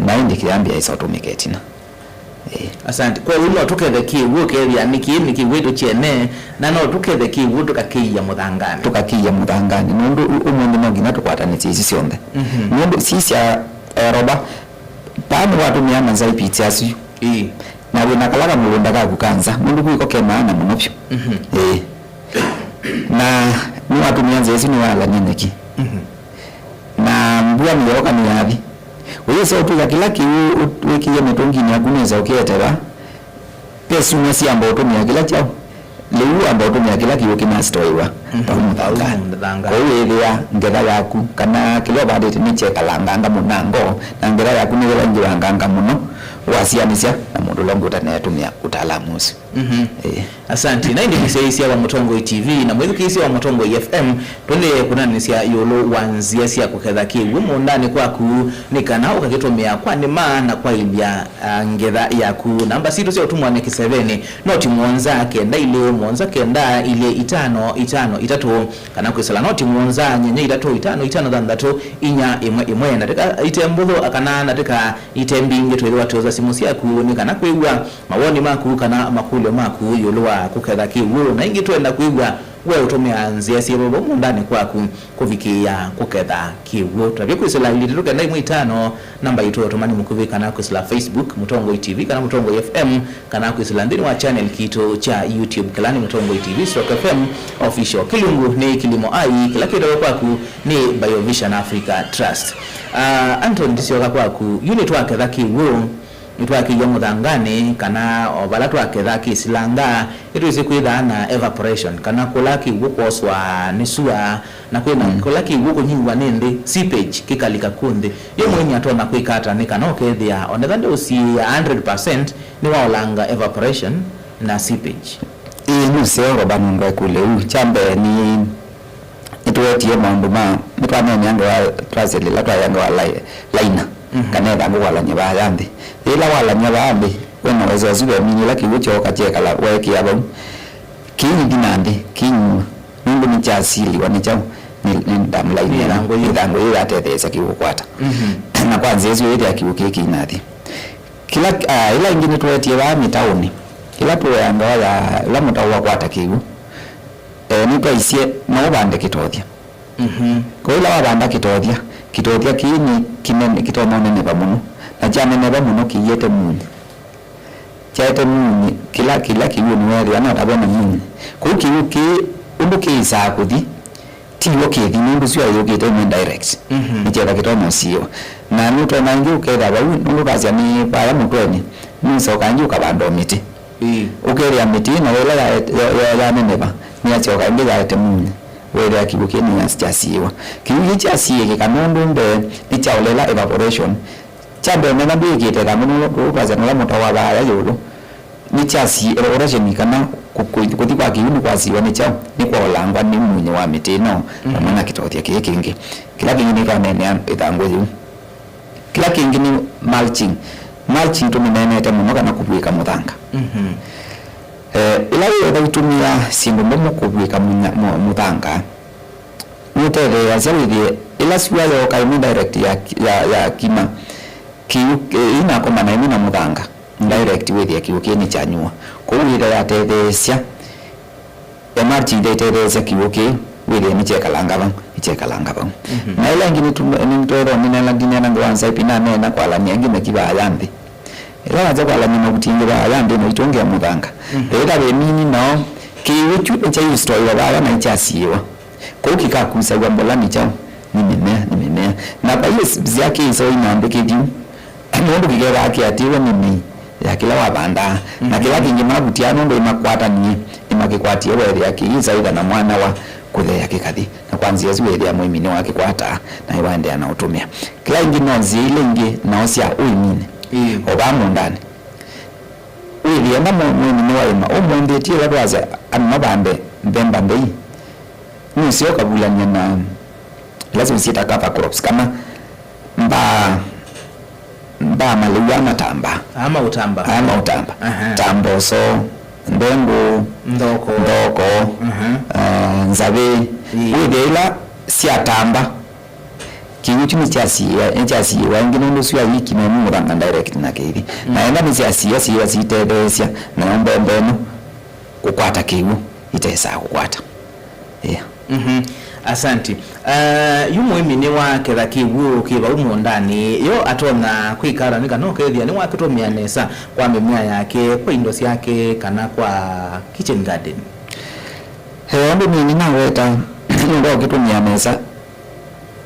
Na ĩndĩ kĩyambĩa ĩsa ũtũmĩka ĩtina. Ĩĩ. Asante. Kwoou no tũkethe kĩw'ũ ũkethĩa nĩ kĩĩ nĩ kĩw'ũ ĩtũ kyene, na no tũkethe kĩw'ũ tũkakĩia mũthanganĩ. Tũkakĩia mũthanganĩ. Nũndũ ũ-, ũmũnthĩ no nginya tũkwatanĩsye isu syonthe. Mhm. Nũndũ sisya, eh, Roba, vaa nĩwatũmĩa ma side pits asu. Ĩĩ. Na wĩ na kala kamũgũnda kaku ka nza, nũndũ kwĩko ke maana mũno vyũ. Mhm. Ĩĩ. Na nĩwatũmĩa nzĩa ĩsu nĩwalany'a nyeki. Mhm. Na mbua nĩyooka nĩyathi. Ũyĩsa ũtwĩka kĩla kĩw'ũ wĩkĩie mĩtũnginĩ yaku nĩsa ũkĩete va. Ve syumwa syamba ũtũmĩa kĩla kyaũ. Lĩu wamba ũtũmĩa kĩla kĩw'ũ kĩnasitoĩwa. Mhm. Vau mũthanganĩ. Vau mũthanganĩ. Kwoou wĩthĩa ngetha yaku, kana kĩla ũvandĩte nĩkyekalanganga mũnango, na ngetha yaku nĩyĩla ĩngĩ wanganga mũno, wasianĩsya na mũndũ ũla ũngĩ ũtaneetũmĩa ũtaalamu ũsu. Mhm. Ĩĩ. Asante. Na ĩndĩ mũsyaĩĩsya wa Mũtongoi T V na mwĩthukĩĩsya wa Mũtongoi F M, tũendee kũnanĩsya ĩũlũ wa nzĩa sya kũketha kĩw'ũ mũũndanĩ kwaku, nĩ kana ũkakĩtũmĩa kwa nĩma na kwaĩlya, ah, ngetha yaku. Namba sitũ sya ũtũmwa nĩ kĩsevenĩ, noti mũonza kenda ilĩ mũonza kenda ilĩ itano itano itatũ, kana kwĩsĩla noti mũonza nyanya itatũ itano itano thanthatũ inya ĩmwe ĩmwe. Ndatĩka ite mbũthũ kana ndatĩka ite mbingĩ twĩthĩwa twosa simũ syaku nĩ kana kwĩw'a mawoni maku kana makũlyo maku ĩũlũ wa kũketha kĩw'ũ. Na ĩngĩ twenda kwĩw'a we ũtũmĩaa nzĩa syĩva mũũndanĩ kwaku kũvikĩĩa kũketha kĩw'ũ. Tavye kwĩsĩla ilĩ itatũ kenda ĩmwe itano, namba yitũ ya ũtũmani mũkuvĩ, kana kwĩsĩla Facebook, Mũtongoi T V, kana Mũtongoi F M, kana kwĩsĩla nthĩnĩ wa channel kitũ kya YouTube, kĩla nĩ Mũtongoi T V stroke F M Official. Kĩlungu nĩ Kilimo Ai, kĩla kĩtawa kwaku nĩ Biovision Africa Trust. Ah, Anton, ndisyoka kwaku, yu nĩtwaketha kĩw'ũ, nĩtwakĩia mũthanganĩ, kana o vala twaketha kĩsilanga, nĩtwĩsĩ kwĩthaa na evaporation, kana kũla kĩw'ũ kwoswa nĩ sua, na kwĩna, mm, kũla kĩw'ũ kũnyiwa nĩ nthĩ, seepage, kĩkalika ku nthĩ. Yo, mm, mũĩmi atonya kwĩka ata nĩ kana ũkethĩa onetha ndeũsiĩĩa one hundred percent nĩwaolanga evaporation na seepage? Ĩĩ, nũseo Roba nũndũ ekũlya ũu. Kya mbee nĩ, nĩtwetie maũndũ ma, nĩtwaneenea ngewa twasya lĩla twaĩa ngewa lai-, laina, mhm, kana ĩthangũ walany'a vaa ya nthĩ. Yĩla walany'a vaa nthĩ, wĩna wesa ũsu ve mini ĩla kĩw'ũ kyooka kyekala weekĩa vau. Kĩithi na nthĩ, kĩinyuwa. Nũndũ nĩkyasiliwa nĩ kyaũ? Nĩ, nĩ ndamulaini. Nĩ ĩno, ĩthangũ yĩu. Ĩthangũ yĩu yatethesya kĩw'ũ kũkwata. Mhm. Na kwa nzĩa ĩsu yĩthĩa kĩw'ũ kĩĩ kĩinathi. Kĩla, ah, ĩla ĩngĩ nĩtwetie vaa mĩtaũnĩ. Ĩla tũea ngewa ya, ĩla mũtaũ wakwata kĩw'ũ, eh, nĩtwaisye no ũvande kĩtothya. Mhm. Kwa ĩla wavanda kĩtothya, kĩtothya kĩĩ nĩ kĩnene, kĩtonya ũneneva mũno. Na kyaneneva mũno kĩiete munyi. Kyaete munyi, kĩla, kĩla kĩw'ũ nĩweethĩa no ta ve na munyi. Kwoou kĩw'ũ kĩĩ ũndũ kĩĩsaa kũthi, ti w'o kĩthi, nũndũ sua yũkĩte ĩmwe direct. Mhm. Nĩketha kĩtonya ũsiĩwa. Na nũtonya ĩngĩ ũkethĩa vau, nũndũ ũkasya nĩ vaya mũtwenĩ, nĩũsoka ĩngĩ ũkavanda o mĩtĩ. Ĩĩ. Ũkethĩa mĩtĩ ĩno ĩla ya, ya, ya, yaneneva, nĩyasyoka ĩngĩ yaete munyi. Weethĩa kĩw'ũ kĩĩ nĩkyasiĩwa. Kĩw'ũ kĩĩ kyasiĩĩkĩka nũndũ mbee nĩkyaũlela evaporation. Kya mbee, mena ndwĩkĩte ĩthangũ nũndũ tũu twasya nũla mũtao wa vaaya ĩũlũ. Nĩ kyasi rotation kana kũ-, kũ-, kũthi kwa kĩw'ũ nĩ kwasiwa nĩ kyaũ? Nĩ kwaũlangwa nĩ mũnyũ wa mĩtĩ ĩno, vamwe na kĩtothya kĩĩ kĩngĩ. Kĩla kĩngĩ nĩtwaneenea ĩthangũ yĩu. Kĩla kĩngĩ nĩ mulching. Mulching tũmĩneenete mũno kana kũvw'ĩka mũthanga. Eh, ĩla wĩetha ũitũmĩa syĩndũ mbũmũ kũvw'ĩka mũnya-, mũ-, mũthanga, nũtetheeasya wĩthĩe ĩla syũa yooka ĩmwe direct ya, ya, ya kima, kĩw'ũ, eh, ĩinakomana ĩmwe na mũthanga, direct wĩthĩe kĩw'ũ kĩĩ nĩkyanyuwa. Kwoou yĩtha yatetheesya, e mulching yĩtha ĩtetheesya kĩw'ũ kĩĩ wĩthĩe nĩkyekalanga vau, nĩkyekalanga vau. Na ĩla ĩngĩ nĩtũ-, nĩtwethwa nĩneena, ndineena ngewa nzaĩ, pina neena kwalany'a ĩngĩ meki vaaya nthĩ. Ĩla wasya kwalany'a mavuti ĩngĩ vaaya nthĩ na itũngĩa mũthanga. Ĩtha ve mini nao, kĩw'ũ kyu nĩkyaiũstoiwa vaaya na nĩkyasiĩwa. Kũu kĩkakusaw'a mbola nĩ kyaũ? Nĩ mĩmea, nĩ mĩmea. Na vai nzĩa kĩisoinambĩ kĩthiu, nũndũ kĩkethĩawa kĩatĩĩwe nĩ mĩi ya kĩla wavandaa. Na kĩla kĩngĩ mavutia nũndũ ĩmakwatanie, ĩmakĩkwatie weethĩa kĩisaitha na mwanya wa kũtheea kĩkathi. Na kwa nzĩa ĩsu weethĩa mũĩmi nĩwakĩkwataa na nĩwaendeea na ũtũmĩa. Kĩla ĩngĩ no nzĩa ila ingĩ nao sya ũĩminĩ. Ĩĩ. O vaa mũũndanĩ. Wĩthĩe enda mũ-, mũĩmi nĩwaĩma ũmũnthĩ, ti ĩla twasya andũ mavande nthemba nthei. Nũseo ũkavulany'a na ila syĩta cover crops, kana mbaa, mbaa malĩu aa matambaa. Aa maũtamba. Aa maũtamba. Aha. Ta mboso, ndengũ, nthoko, nthoko, aha, ah, nzavĩ. Ĩĩ. Wĩthĩe ila syatamba. Kĩw'ũ kyu nĩkyasiĩwa, nĩkyasiĩwa ĩngĩ nũndũ syũa yĩkima ĩmwe mũthanga direct na kĩithi. Na enda nĩsyasiĩwa, syĩwa sitetheesya, nayo mbomba ĩno kũkwata kĩw'ũ itesaa kũkwata. Yeah. Mhm. Asanti. Eh, yu mũĩmi nĩwaketha kĩw'ũ kĩ vau mũũndanĩ, yo atonya kwĩka ata nĩ kana ũkethĩa nĩwakĩtũmĩa nesa kwa mĩmea yake, kwa indo syake, kana kwa kitchen garden? Eh, ũndũ nini naweta nũndũ wa ũkĩtũmĩa nesa.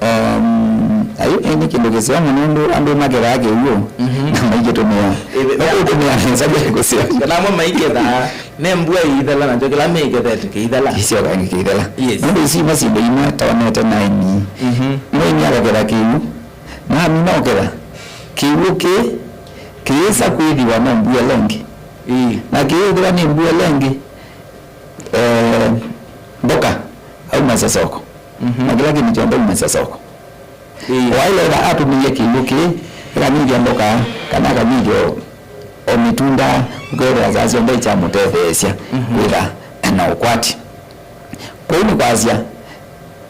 Um, ayu, eh, nĩ kĩndũ kĩseo mũno ũndũ andũ makethaa kĩw'ũ na maikĩtũmĩa. Ĩĩ, no kũtũmĩa nesa ndyaĩ kũseo. Kana amwe maikethaa, ne mbua ĩithela nakyo kĩla meikethete kĩithela. Kĩseo kangĩ kĩithela. Yes. Nũndũ isu imwe syĩndũ imwe tonete naĩmi. Mũĩmi akaketha kĩw'ũ, na amina ũketha kĩw'ũ kĩ, kĩyĩsa kwĩthĩwa no mbua ĩla ĩngĩ. Ĩĩ. Na kĩyĩthĩwa nĩ mbua ĩla ĩngĩ, eh, mboka aumasya soko. Na kĩla kĩndũ kyonthe aumasya soko. Ĩĩ. Waĩle etha atũmĩie kĩw'ũ kĩĩ, akanyivya mboka, kana akanyivya o, o mĩtunda, ũkethĩa saa syonthe ikyamũtetheesya kwĩtha ena ũkwati. Kwoou nĩ kwasya,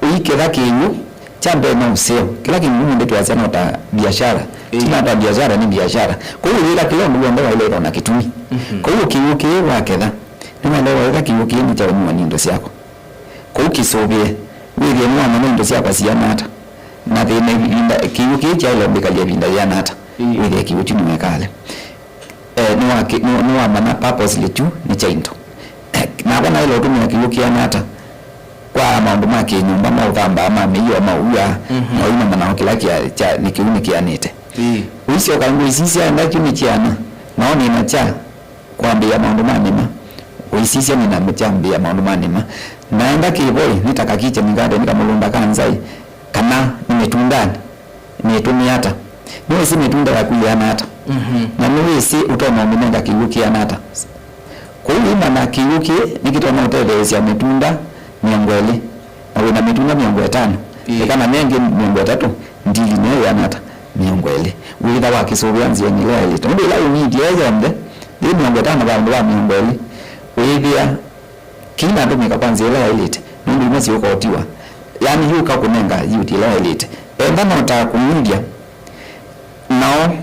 ũiketha kĩw'ũ, kya mbee no ũseo. Kĩla kĩw'ũ nũndũ twasya no ta biashara. Ĩĩ. Ti no ta biashara, nĩ biashara. Kwoou wĩla kĩla ũndũ w'onthe waĩle ĩthwa na kĩtumi. Kwoou kĩw'ũ kĩĩ waketha, nĩwaĩle waĩtha kĩw'ũ kĩĩ nĩkyaũmiwa nĩ indo syakwa. Kwoou kĩsũvĩe, wĩthĩe nĩwamanya indo syakwa siana ata, na thĩna ĩvinda, kĩw'ũ kĩĩ kyaĩle ũmbĩkalya ĩvinda yĩana ata, wĩthĩe kĩw'ũ kyu nĩwekale. Eh, nĩwaki-, nĩ-, nĩwamanya purposely kyu nĩ kya into. Eh, nakwa naĩle ũtũmĩa kĩw'ũ kĩana ata kwa maũndũ ma kĩnyũmba, ma ũthambaa, ma mĩio, ma ũw'aa, na ũinamana o kĩla kya, kya, nĩ kĩw'ũ nĩkĩanĩte. Ũisyoka ngũisisya enda kyu nĩkĩana, nao nĩna kya kwambĩĩa maũndũ ma nĩma. Ũisisya nĩna kyambĩĩa maũndũ ma nĩma. Naenda kĩvoi, nĩ ta ka kitchen garden, kamũlũnda ka nzaĩ, kana nĩ mĩtundanĩ, nĩtũmĩa ata? Nĩwĩsĩ mĩtunda yaku yĩana ata? Na nĩwĩsĩ ũtonya ũmĩnenga kĩw'ũ kĩana ata? Kwoou wĩmanya kĩw'ũ kĩĩ nĩkĩtonya ũtetheesya mĩtunda mĩongo ĩlĩ, na wĩna mĩtunda mĩongo ĩtano, ĩĩ, ĩkana mengĩ mĩongo ĩtatũ, ndili nĩyo yĩana ata? Mĩongo ĩlĩ. Wĩtha wakĩsũvĩa nzĩanĩ ĩla yaĩlĩte. Nũndũ ĩla ũnyithya ĩ yonthe, yĩ mĩongo ĩtano vandũ va mĩongo ĩlĩ, wĩthĩa kĩinatũmĩka kwa nzĩa ĩla yaĩlĩte, nũndũ imwe siũkotiwa. Yaani yũka kũnenga yiuti ĩla yaĩlĩte. Enda no ta kũnyithya, nao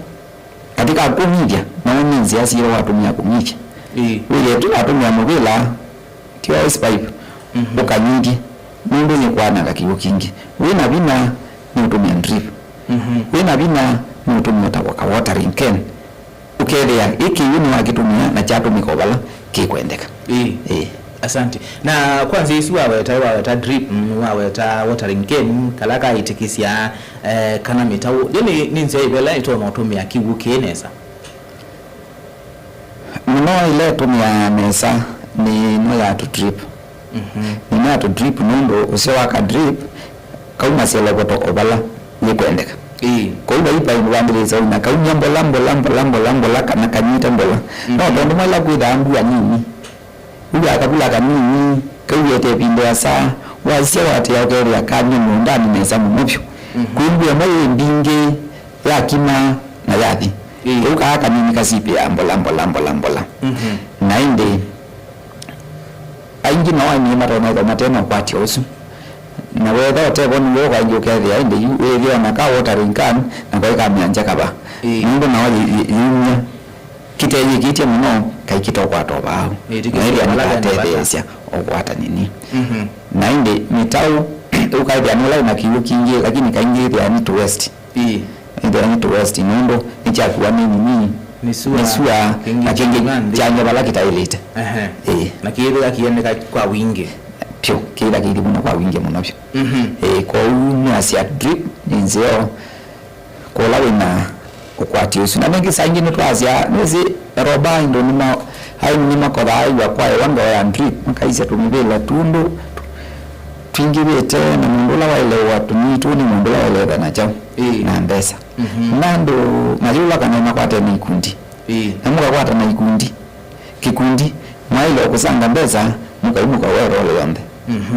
katĩ ka kũnyithya, nao nĩ nzĩa syĩva watũmĩa kũnyithya. Ĩĩ. Wĩthĩe tu watũmĩa mũvĩla, ti wa ice pipe, ũkanyithye, nũndũ nĩkwananga kĩw'ũ kingĩ. Wĩna vinya, nĩũtũmĩa drip. Wĩna vinya, nĩũtũmĩa ta waka watering can. Ũkethĩa ĩ kĩw'ũ nĩwakĩtũmĩa na kyatũmĩka o vala kĩkwendeka. Ĩĩ. Ĩĩ. Asante. Na kwa nzĩa isu waweta, waweta drip, mm, waweta watering can, kala kaitĩkĩsya, eh, kana mĩtaũ. Ĩ nĩ, nĩ nzĩa ĩvela ĩtonya ũtũmĩa kĩw'ũ kĩĩ nesa? Mũno ĩla ĩtũmĩaa nesa nĩ ĩno ya tũ drip. Nĩ ĩno ya tũ drip nũndũ ũseo wa ka drip kaumasya ĩlovoto o vala yĩkwendeka. Ĩĩ. Kwoou vai vai wambĩlĩĩsya ũina kaumya mbola mbola mbola mbola mbola kana kanyite mbola. No tondũ mwaĩla kwĩthaa mbua nini, ũu akavula kanini kaiwete ĩvinda ĩasa, wasya watĩa ũkethĩa kamye mũũndanĩ nesa mũno vyũ. Kwĩ mbua ĩmwe yĩ mbingĩ yakima na yathi. Ĩĩ. Kau kaa kanini kasipĩaa mbola mbola mbola mbola. Na ĩndĩ aingĩ nao aini matonya ĩthwa mate na ũkwatyo ũsu. Na wetha ũtevo nĩw'o kaingĩ ũkethĩa ĩndĩ yu wĩthĩa na ka watering can na kaĩ kamyanja kava. Ĩĩ. Nũndũ nao yĩ- yĩ- yĩumya kĩteyĩkĩtye mũno, kaĩ kĩtokwata o vau. Ĩĩ, ti na ĩthĩa kĩsio vala vena vata. Nĩkatetheesya ũkwata nini. Na ĩndĩ mĩtaũ ũkaĩthĩa nũla wĩna kĩw'ũ kingĩ, lakini kaingĩ ĩthĩa nĩ to waste. Ĩĩ. Ĩthĩa nĩ to waste nũndũ nĩkyakua nĩ nini. Nĩ sua, nĩ sua, kĩngĩ na kĩngĩ kĩuma nthĩ. Kyanywa vala kĩtaĩlĩte. Ehe. Ĩĩ. Na kĩĩthĩa kĩendeka kwa wingĩ. Pyũ, kĩĩthĩa kĩithi mũno kwa wingĩ mũno vyũ. Ĩĩ, kwoou nĩasya drip nĩ nzeo. Kũla wĩna ũkwati ũsu. Na nĩngĩ saa ingĩ nĩtwasya, nĩsĩ roba indo nĩma aini nĩmakothaa aiwa kwaĩwa ngoo ya drip, makaisya tũmĩvĩla tũndũ twingĩvĩte, na mũndũ ũla waĩle ũwa tũnyiitũ nĩ mũndũ ũla waĩle ĩtha na kyaũ. Ĩĩ. Na mbesa. Na andũ mayĩũla kana makwate na ikundi. Ĩĩ. Na mũkakwata na ikundi. Kĩkundi, mwaĩle o kũsanga mbesa, mũkaimũka ũe rolo yonthe.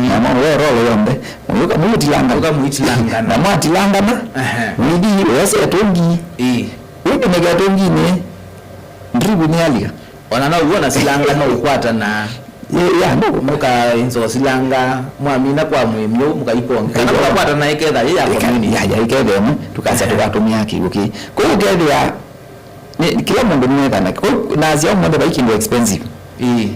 Na mwaũe rolo yonthe, mũyũka mũyĩtilanga. Mũka mũitilangana. Na mwatilangana, ehe, mũithi ũyasya ĩtũngi. Ĩĩ. Wĩkunĩka ĩtũnginĩ, ndrivu nĩyalika. Ona no w'o na silanga no ũkwatana. Ĩ- ya, no. Mũkainza ũsilanga, mwamina kwa mwĩmyũ, mũkaikonge. Kana mũkakwatana ĩketha yĩ ya community. Ya, ya, ĩketha ĩmwe, tũkasya tũkatũmĩa kĩw'ũ kĩĩ. Kũu ũkethĩa Nĩ, kĩla mũndũ nĩwĩthana. Kũ-, nasya ũmũnthĩ vai kĩndũ expensive. Ĩĩ.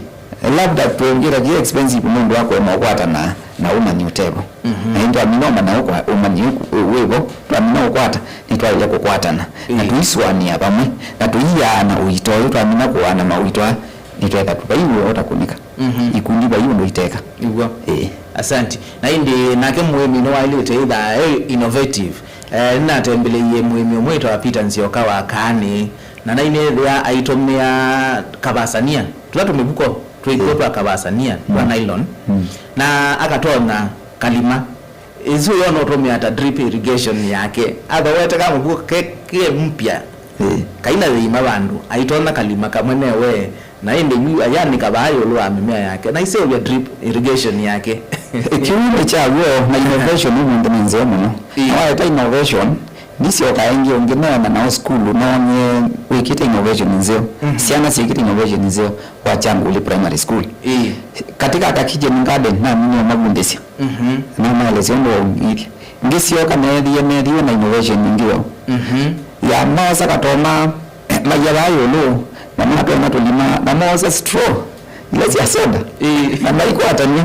Labda twĩngĩta kĩ expensive nũndũ wa kũema ũkwata na, na ũmanyi ũtevo. Na ĩndĩ twamina ũmanya ũkwa-, ũmanyi ũku-, ũ-, wĩvo, twamina ũkwata, nĩtwaĩle kũkwatana. Na tũisũanĩa vamwe, na tũiaana ũito ũyũ, twamina kũaana maũito aa, nĩtwetha tũvaiw'e ũtakũnĩka. Ikundi vai ũndũ iteka. Ĩw'o. Ĩĩ. Asanti. Na ĩndĩ nake mũĩmi nĩwaĩlĩte ĩthaa e innovative. Eh, nĩnatembeleie mũĩmi ũmwe wĩtawa Peter Nzioka wa Kaanĩ, na nainethĩa aitũmĩa kavasania, tũla tũmĩvuko twĩkw'o twa kavasania, twa nylon, na akatonya kalima. Ĩsu yo nũtũmĩa ta drip irrigation yake. Athowete kamũvuko ke, ke mpya. Ĩĩ. Kaina thĩima vandũ, aitonya kalima kamwe newe, na ĩndĩ yu ayanĩka vaa ĩũlũ wa mĩmea yake, na aiseũvya drip irrigation yake. Kĩu nĩ kya w'o, na innovation ũmũnthĩ nĩ nzeo mũno. Ĩĩ. Na waeta innovation, ndisyoka ĩngĩ ũngĩ neena nao sukulu, noonie wĩkĩte innovation nzeo. Syana syĩkĩte innovation nzeo wa Kyanguli Primary School. Ĩĩ. Katika ka kitchen garden, namine mavundĩsya. Na maelesya ũndũ waumĩthye. Ngĩsyoka neethie, neethĩwe na innovation ĩngĩ yo. Ya moosa katoma, maia vaa ĩũlũ, na matwona tũlima, na moosa straw, ila sya soda, na maikwatany'a,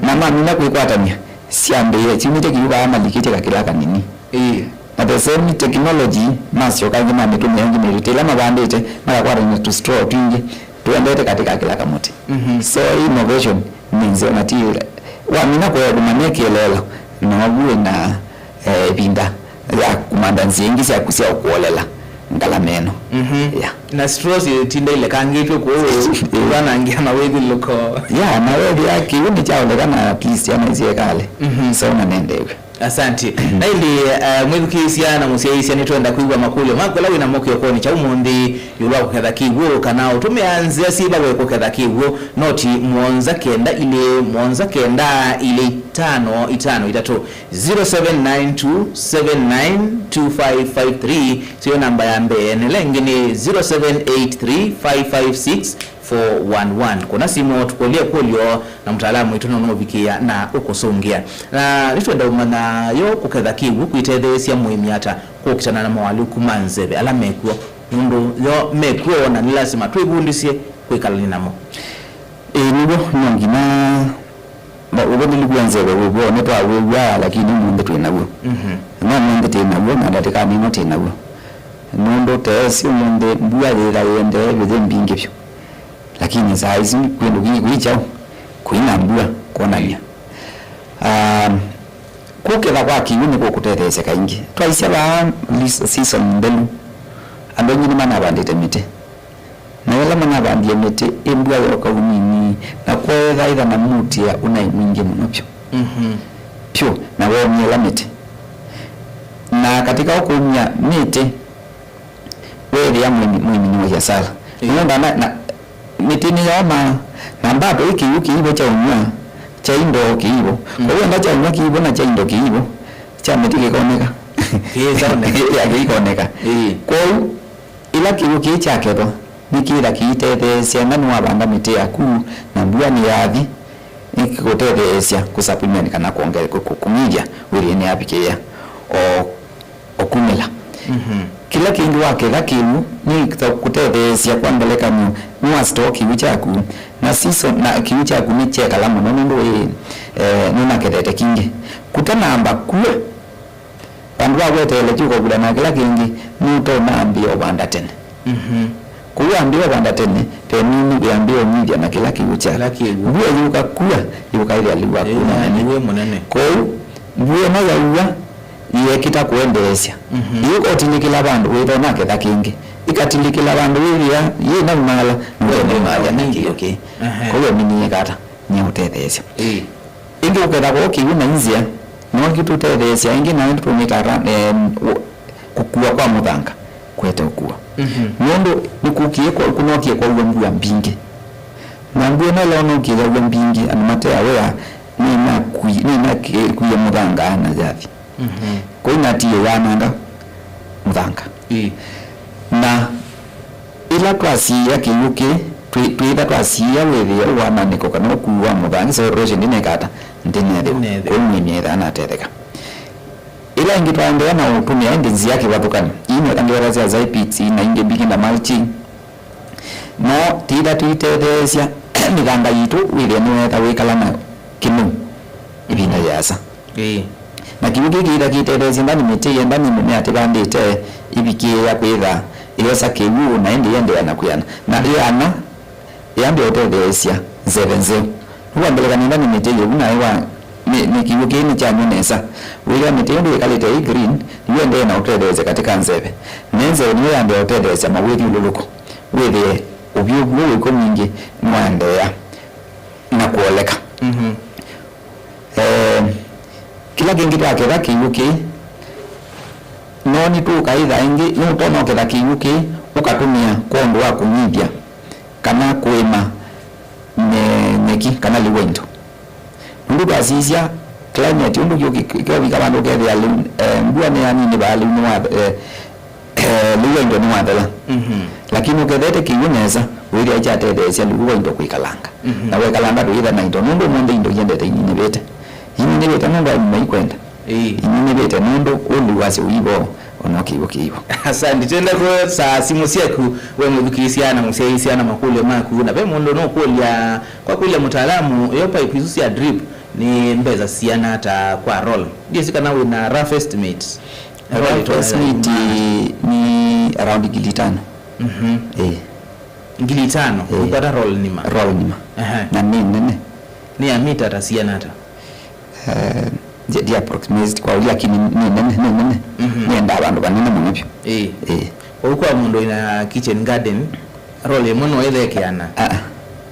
na mamina kwĩkwatany'a, syambĩĩe, syumĩte kĩu vaa malikĩtye kakĩla kanini. Na the same technology, masyoka ĩngĩ mamĩtũmĩa ĩngĩ mĩtĩ ĩla mavandĩte, makakwatany'a tũ straw twingĩ, tũendete katĩ ka kĩla kamũtĩ. So innovation nĩ nzeo na ti wamina kũya kũmanya kĩeleelo, na wavu wĩna, eh, ĩvinda ya kũmantha nzĩa ingĩ sya, sya ũkũolela ngalama ĩno. Yeah. Na straws itinda ilekangĩtw'e kũũ, ĩvanangĩa mawĩvĩlũko. Yeah, na wethĩa kĩu nĩkyaolekana at least ana isyekale. So na nendew'e. Asanti. Na ĩndĩ, eh, mwĩthukĩĩsya na mũsyaĩĩsya, nĩtwenda kwĩw'a makũlyo maku ala wĩ namo kĩokonĩ kya ũmũnthĩ ĩũlũ wa kũketha kĩw'ũ, kana ũtũmĩa nzĩa syĩva we kũketha kĩw'ũ. Noti mũonza kenda ilĩ mũonza kenda ilĩ itano itano itatũ, zero seven nine two seven nine two five five three, syo namba ya mbee, na ĩla ĩngĩ nĩ zero seven eight three five five six four one one. Kũna simũ tũkũlye kũlyo na mũtaalamu witũ nũnũũvikĩĩa na ũkũsũngĩa. Na nĩtwenda ũmanya yo kũketha kĩw'ũ kwĩtetheesya mũĩmi ata kũkitana na moalyũku ma nzeve ala mekw'o, nũndũ yo mekw'o na nĩ lasima twĩvundĩsye kwĩkalany'a namo. Ĩĩ, nĩw'o, no nginya ma-, ũvũthĩlĩku wa nzeve wĩ vo, nĩtwawĩw'aa, lakini ũmũnthĩ twĩ naw'o. No ũmũnthĩ twĩ naw'o, na ndatĩkanĩ ĩno twĩ naw'o. Nũndũ teesĩ ũmũnthĩ mbua yĩtha yĩendee vyũ yĩ mbingĩ vyũ. Lakini saa isu kwĩndũ kĩngĩ kũi kyaũ, kũi na mbua kwonany'a. Um, kũketha kwa kĩw'ũ nĩkũkũtetheesya kaingĩ. Twaisya vaa lis-, season nthelu, andũ aingĩ nĩmanavandĩte mĩtĩ. Na ĩla manavandie mĩtĩ, ĩ mbua yoka ũnini, na kweetha ĩtha na mũtĩa ũnaĩ mwingĩ mũno vyũ. Vyũ, na womie ĩla mĩtĩ. Na katika ũkũmya mĩtĩ, weethĩa mũĩmi, mũĩmi nĩ wa hasara. Ĩĩ. Nũndũ na, na, mĩtĩ nĩyoomaa, na mbato ĩ kĩw'ũ kĩivo kya ũnyw'a kya indo kĩivo. Mm. Kwoou enda kya ũnyw'a kĩivo na kya indo kĩivo, kya mĩtĩ kĩkoneka. Kĩkoneka. Ya kĩikoneka. Ĩĩ. Kwoou, ĩla kĩw'ũ kĩĩ kyakethwa, nĩkĩtha kĩitetheesya enda nĩwavanda mĩtĩ yaku, na mbua nĩyathi, nĩkĩkũtetheesya kũ supplement kana kwonge-, kũ-, kũ-, kũng'ithya wĩthĩe nĩyavikĩĩa o, o kumĩla. Mhm. Kĩla kĩngĩ waketha kĩw'ũ, nĩkũtetheesya kwa ngelekany'o, nĩwasitoo kĩw'ũ kyaku, na season, na kĩw'ũ kyaku nĩkyekala mũno nũndũ wĩ, eh, nũnakethete kingĩ. Kũtanamba kua, vandũ va kweteela kyũka kula na kĩla kĩngĩ, nũtonya ambĩĩa ũvanda tene. Mhm. Kwoou ambĩĩa ũvanda tene, ve nini wĩambĩĩa ũnyivya na kĩla kĩw'ũ kya. Kĩla kĩw'ũ. Mbua yũka kua, yũka ĩthĩa lĩu waku. Ĩĩ, mũnene. Lĩu wĩ mũnene. Kwoou, mbua ĩno yaua, yĩekĩta kũendeesya. Mhm. Yĩũka ũtilĩkĩla vandũ wĩthona ketha kĩngĩ. Ĩkatilĩkĩla vandũ wĩthĩa, yĩnaumala, nũtonya ũmaalya na kĩw'ũ kĩĩ. Ehe. Kwoou aminie kata, nĩũtetheesya. Ĩĩ. Ĩngĩ ũketha kũũ kĩw'ũ na nzĩa, no kĩtũtetheesya ĩngĩ, na ĩndĩ tũmĩtaa, em, ũ-, kũkua kwa mũthanga, kwete ũkua. Mhm. Nũndũ nĩkũkie kwa, kũnokie kwaua mbua mbingĩ. Na mbua ĩno ĩla ũnokie yaua mbingĩ, andũ mate aware, nĩnakui-, nĩnakwie mũthanga na yathi. Mhm. Kũu natie yananga mũthanga. Ĩĩ. Na ĩla twasiĩa kĩw'ũ kĩĩ, twĩ-, twĩtha twasiĩa wĩthĩe ũwananĩko kana ũkui wa mũthanga, so erosion ndĩneka ata? Ndĩnethĩwa. Ndĩnethĩwa. Kwoou mũĩmi ethĩwa anatetheka. Ĩla ĩngĩ twaendeea na ũtũmĩa ĩndĩ nzĩa kĩvathũkany'o, ii nĩta ngĩvata sya Zypix na ingĩ mbingĩ na mulching, no tĩtha tũitetheesya mĩthanga yitũ wĩthĩe nĩwetha wĩkala na kĩnũu ĩvinda yĩasa. Ĩĩ. Na kĩw'ũ kĩĩ kĩitha kĩtetheesye ndani mĩtĩ ĩenda nĩ mĩmea tĩvandĩte ĩvikĩĩa kwĩtha ĩyosa kĩw'ũ na ĩndĩ ĩendeea na kwĩana. Na ĩana yambĩa ũtetheesya nzeve nzeo. Nĩwambĩlĩkanĩe ndani mĩtĩ yĩu naĩ wa nĩ, nĩ kĩw'ũ kĩĩ nĩkyanyw'a nesa. Wĩthĩa mĩtĩ ĩndĩ ĩkalĩte ĩ green, nĩyo ĩendee na ũtetheesya katika nzeve. Ne nzeve nĩyo yambĩa ũtetheesya mawĩthyũlũlũko. Wĩthĩe ũvyũvu ũũ wĩkw'o mwingĩ nĩwaendeea na kũoleka. Mhm. Eh, kĩla kĩngĩ twaketha kĩw'ũ kĩĩ, no nĩtũkaĩtha ĩngĩ, nũtonya ũketha kĩw'ũ kĩĩ ũkatũmĩa kwa ũndũ wa kũng'ithya kana kũĩma nye-, nyeki kana lĩu wa into. Nũndũ twasisya climate ũndũ kyo-, kyo-, kyovika vandũ ũkethĩa lĩu, eh, mbua nĩyaninĩvaa lĩu nĩwa, eh, eh, lĩu wa into nĩwathela. Mhm. Lakini ũkethete kĩw'ũ nesa, wĩthĩa kyatetheesya lĩu wa into kwĩkalanga. Mhm. Na wekalanga ndũyĩtha na into, nũndũ ũmũnthĩ into iendete ininĩvĩte. Ininĩvĩte nũndũ aĩmi maikwenda. Ĩĩ. Ininĩvĩte nũndũ ũlĩu wasyo wĩvo, ona kĩw'ũ kĩivo. Asante. Twenda kũsa simũ syaku, we mũthukĩĩsya na mũsyaĩĩsya na makũlyo maku. Na ve mũndũ nũkũlya, kwa kũlya mũtaalamu, yo pipe isu sya drip nĩ mbesa siana ata kwa roll? Ndiĩsĩ kana wĩ na rough estimate. Rough estimate nĩ around ngili itano. Mhm. Eh. Ngili itano, eh, ũkwata roll nima? Roll nima. Ehe. Na nĩ nene. Nĩ ya mita ta siana ata? Eh, ndi, ndi approximate kwa ũlya, lakini nĩ nene, nĩ nene. Mhm. Nĩendaa vandũ vanene mũno vyũ. Ĩĩ. Ĩĩ. Kwoou kwa mũndũ wĩna kitchen garden, roll ĩmwe no ĩthekeana? Ah, ah.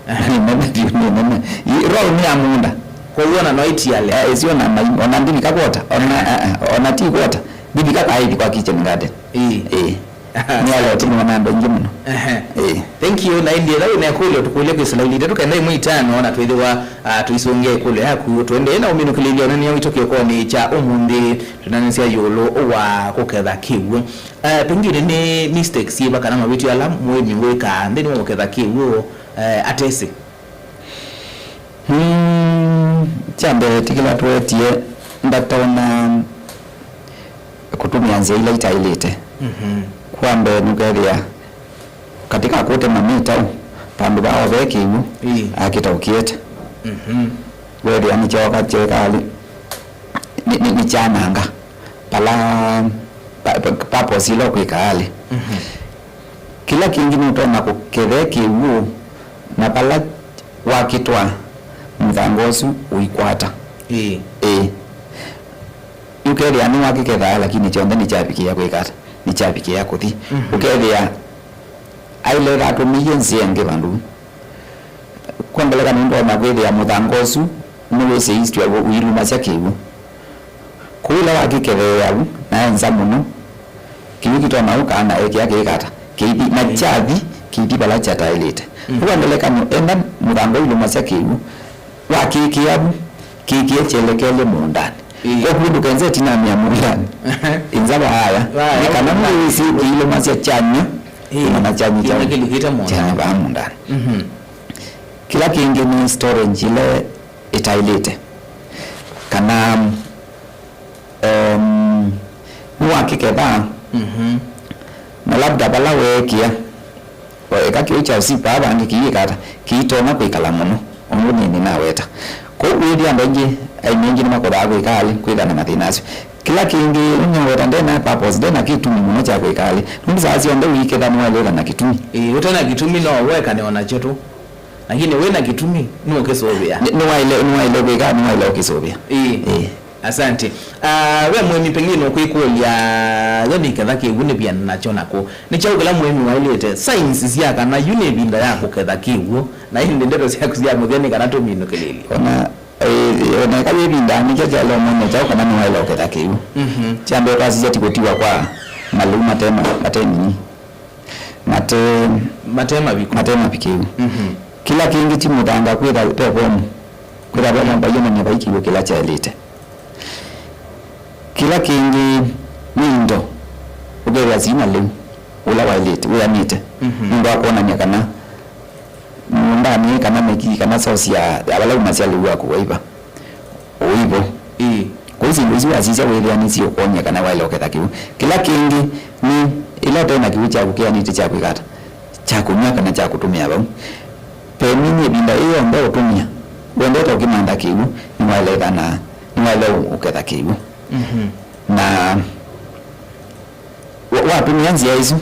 Aha. Nĩ nene vyũ, nĩ nene. Ĩ, roll nĩ ya mũũnda. Kwoou ona no ĩtiale? Eh, ĩsio na mai, ona ndivika kwota, ona, ah, ah, ona ti kwota. Ndivika kaithi kwa kitchen garden. Ĩĩ. Ĩĩ. Nĩ aloti nĩona andũ aingĩ mũno. Ehe. Ĩĩ. Thank you. Na ĩndĩ ĩla wĩna ĩkũlyo tũkũlye kwĩsĩla ilite tũkenda ĩmwe itano na twĩthĩwa, ah, tũisũngĩa ĩkũlyo yaku. Tũendee na ũminũkĩlĩlyo ũnene witũ kĩokonĩ kya ũmũnthĩ, tũnanĩsya ĩũlũ wa kũketha kĩw'ũ. Eh, pengine nĩ mistakes syĩva kana mavĩtyo ala mũĩmi wĩkaa nthĩnĩ wa kũketha kĩw'ũ, eh, atesĩ? Mm, kya mbee, ti kĩla twetie, ndatona kũtũmĩa nzĩa ila itaĩlĩte. Mhm. Kwa mbee, nũkethĩa katika kũtema mĩtaũ, vandũ vaa ve kĩw'ũ, ĩĩ, akĩtaũkĩete. Mhm. Wethĩa nĩkyooka kyekalĩ, nĩ, nĩ, nĩkyananga pala pa, pa, purpose ila ũkwĩka alĩ. Mhm. Kĩla kĩngĩ nũtonya kũkethe kĩw'ũ na vala wakĩtwa mũthanga ũsu ũikwata. Ĩĩ. Ĩĩ. Ũkethĩa nĩwakĩkethaa, lakini kyonthe nĩkyavikĩĩa kwĩka ata? Nĩkyavikĩĩa kũthi. Mhm. Ũkethĩa aileta atũmĩie nzĩa ĩngĩ vandũ. Kwa ngelekany'o, ndonya kwĩthĩa mũthanga ũsu nĩwĩsĩĩisye ũilumasya kĩw'ũ. Kũu ĩla wakĩketheea vu, naĩ nza mũno, kĩw'ũ kĩtonya ũkaa na ekĩa kĩikata, kĩithi, na kyathi, kĩithi vala kyataĩlĩte. Mm. Ũu ngelekany'o, enda mũthanga ũilũmasya kĩw'ũ, wakĩkĩa vu, kĩkĩe kyelekelye mũũndanĩ. Ĩĩ. Kwoou ndũkenze ĩtinanĩa mũũndanĩ. Ehe. Ĩnza vaaya. Vaaya, nĩ kana mũũndanĩ. Mwĩsĩ kĩilũmasya kyany'a, ĩĩ, kĩmana kyany'a kĩny'a kya-, kĩlukĩte mũũndanĩ. Kyany'a vaa mũũndanĩ. Mhm. Kĩla kĩngĩ nĩ storage ĩla ĩtaĩlĩte. Kana, um, nĩwakĩketha, mhm, na labda vala weekĩa, o, eka kĩu kya ũsipa vangĩ kĩiyĩkata, kĩitonya kwĩkala mũno, ũndũ nĩ nĩnaweta. Kwoou wĩthĩa andũ aingĩ, aini aingĩ nĩmakothaa kwĩka alĩ, kwĩthana mathĩna asu. Kĩla kĩngĩ, nĩnaweta ndena purpose, ndena kĩtumi mũno kya kwĩka alĩ. Nũndũ saa syonthe ũiketha nĩwaĩlĩte na kĩtumi. Ĩĩ, ũte na kĩtumi no ũekane o nakyo tu. Lakini wĩ na kĩtumi, nũkĩsũvĩa. Nĩ-, nĩwaĩle, nĩwaĩle kwĩka, nĩwaĩle ũkĩsũvĩa. Ĩĩ. Ĩĩ. Asante. Ah, ve mũĩmi pengine ũkwĩkũlya, yo nĩ ketha kĩw'ũ nĩviana nakyo nakũ? Nĩ kyaũ kĩla mũĩmi waĩlĩte? Signs sya kana yu nĩ ĩvinda ya kũketha kĩw'ũ, na ĩndĩ ndeto syaku sya mũthya nĩ kana tũminũkĩlĩlye. Ona, eh, ona eka yĩ ĩvinda nĩkyo kyaĩle ũmanya kyaũ kana nĩwaĩle ũketha kĩw'ũ. Mhm. Kya mbee twasisya ti kũtiwa kwa malĩu mate ma-, mate nini. Mate, mate maviku. Mate mavikĩu. Mhm. Kĩla kĩngĩ ti mũthanga kwĩtha ve vomu. Kwĩtha ve vomu vaiyonany'a vai kĩw'ũ kĩla kyaĩlĩte. Kĩla kĩngĩ nĩ indo ũkethĩa syĩ na lĩu ũla waĩlĩte, wĩanĩte. Mhm. Nũndũ wa kwonany'a kana mũũndanĩ kana meki kana source ya, ya vala umasya lĩu waku waiva. Ũivo. Ĩĩ. Kwoou syĩndũ isu wasisya wĩthĩa nĩsiũkwony'a kana waĩle ũketha kĩw'ũ. Kĩla kĩngĩ nĩ ĩla ũte na kĩw'ũ kyaku kĩanĩte kya kwĩka ata, kya kũnyw'a kana kya kũtũmĩa vau. Pemini ĩvinda yĩĩ yonthe ũtũmĩa, wendete ũkĩmantha kĩw'ũ, nĩwaĩle ĩthana, nĩwaĩle ũ-, ũketha kĩw'ũ. Mhm. Na wa-, watũmĩa nzĩa ĩsu,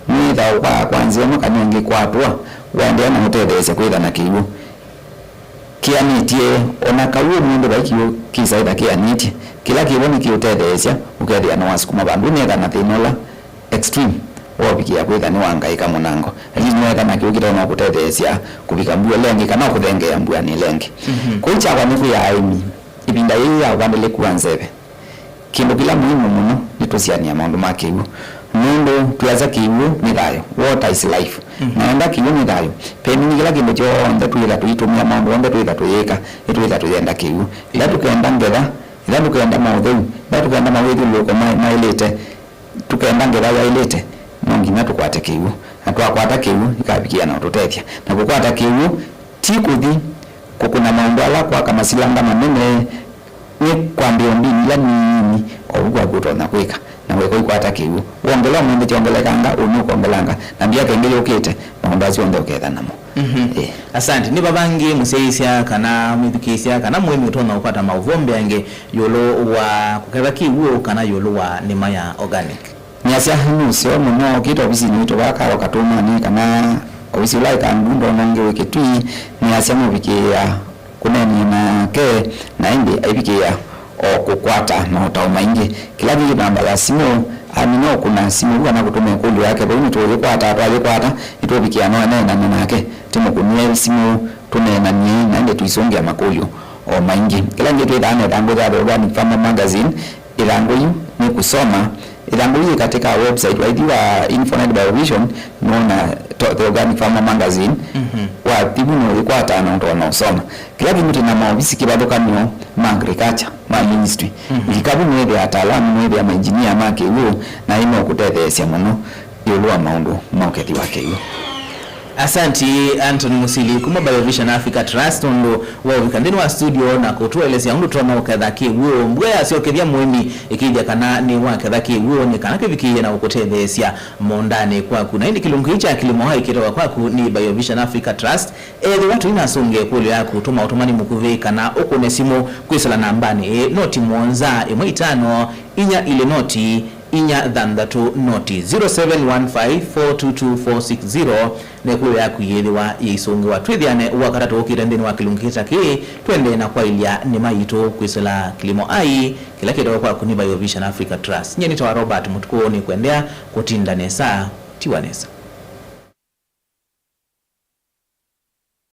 nĩwĩthaa kwa, kwa nzĩa ĩmwe kana ĩngĩ kwatũa, waendeea na ũtetheesya kwĩthana kĩw'ũ. Kĩanĩtye, o na kau ũmũnthĩ vai kĩw'ũ kĩsaĩtha kĩanĩtye, kĩla kĩvo nĩkĩũtetheesya ũkethĩa nĩwasukuma vandũ. Nĩetha na thĩna ũla extreme wa ũvikĩa kwĩtha nĩwangaĩka mũnango, at least nĩwetha na kĩw'ũ kĩtonya kũtetheesya kũvika mbua ĩla ĩngĩ kana ũkũthengeea mbuanĩ ĩla ĩngĩ. Mhm. Kwoou kyakwa nĩ kwĩa aĩmi, ĩvinda yĩĩ ya ũvandĩlĩku wa nzeve, kĩndũ kĩla mũimu mũno nĩ tũsianĩa maũndũ ma kĩw'ũ, nũndũ twĩasya kĩw'ũ nĩ thayũ, water is life. Mhm. Na enda kĩw'ũ nĩ thayũ, pemini kĩla kĩndũ kyonthe twĩtha tũitũmĩa, maũndũ onthe twĩtha tũyĩka, nĩtwĩtha tũyenda kĩw'ũ. Ĩla tũkenda ngetha, ĩla tũkenda maũtheu, ĩla tũkenda mawĩthyũlũlũko ma-, maĩlĩte, tũkenda ngetha yaĩlĩte, no nginya tũkwate kĩw'ũ. Na twakwata kĩw'ũ, ĩkavikĩa na ũtũtethya. Na kũkwata kĩw'ũ ti kũthi kũkũna maũndũ ala kwaka masilanga manene, nĩ kwambĩa mbini ila nini, o vu kwaku ũtonya kwĩka, na weka ũikwata kĩw'ũ. Wongela ũmũnthĩ kyongelekanga, ũnĩ ũkongelanga, na mbyaka ĩngĩ yũkĩte, maũndũ asu onthe ũketha namo. Mhm. Ĩĩ. Asante. Nĩ va vangĩ mũsyaĩĩsya kana mwĩthukĩĩsya kana mũĩmi ũtonya ũkwata maũvoo mbeange ĩũlũ wa kũketha kĩw'ũ kana ĩũlũ wa nĩma ya organic? Nĩasya nĩ ũseo mũno, ũkĩte ovisinĩ witũ vaa Karo Katũmanĩ kana ovisi ũla wĩ Kangundo na ũngĩ wĩ Kĩtui, nĩasya nũvikĩĩa kũneenany'a nake, na ĩndĩ aivikĩĩa o kũkwata maũtao maingĩ. Kĩla kĩngĩ namba ya simũ, amina ũkũna simũ vu kana kũtũma ĩkũlyo yake vau, nĩtũũyĩkwata, twayĩkwata, nĩtũũvikĩa no aneenany'a nake. Tũmũkũnĩe simũ, tũneenany'e, na ĩndĩ tũisũngĩa makũlyo o maingĩ. Kĩla kĩngĩ twĩthaa na ĩthangũ ya The Organic Farmer Magazine, ĩthangũ yu nĩ kũsoma. Ĩthangũ yu yĩ katĩ ka website, waithi wa Infonet Biovision, nũona to-, The Organic Farmer Magazine. Mhm. Wathi vu nũyĩkwata na ũtonya ũsoma. Kĩla kĩndũ twĩ na maovisi kĩvathũkany'o ma agriculture, ma ministry. Mhm. Lika vu nũĩthĩa ataalamu, nũĩthĩa mainjinia ma kĩw'ũ, na ĩ no kũtetheesya mũno ĩũlũ wa maũndũ ma ũkethi wa kĩw'ũ. Asanti, Anthony Musili kuma Biovision Africa Trust nũndũ wa ũvika nthĩnĩ wa studio na kũtũelesya ũndũ tũtonya ũketha kĩw'ũ. Mbua yasyokethya mũĩmi ĩkĩĩthya kana nĩwaketha kĩw'ũ nĩ kana kĩvikĩĩe na ũkũtetheesya mũũndanĩ kwaku. Na ĩndĩ kĩlungu kĩĩ kya Kilimo Hai kĩtawa kwaku nĩ Biovision Africa Trust. Ethĩwa tũinasũngĩa ĩkũlyo yaku, tũma ũtũmani mũkuvĩ kana ũkũne simũ kwĩsĩla nambanĩ ĩĩ, noti mũonza ĩmwe itano, inya ilĩ noti, inya thanthatũ noti, zero seven one five four two two four six zero, na ĩkũlyo yaku yĩĩthĩwa yĩisũngĩwa. Twĩthĩane Wakatatũ ũkĩte nthĩnĩ wa kĩlungu kĩĩ ta kĩĩ, tũendee na kwaĩlya nĩma yitũ kwĩsĩla Kilimo Hai, kĩla kĩtawa kwaku nĩ Biovision Africa Trust. Nyie nĩtawa Robert Mũtukũ, nĩkwendea kũtinda nesa, tiwa nesa.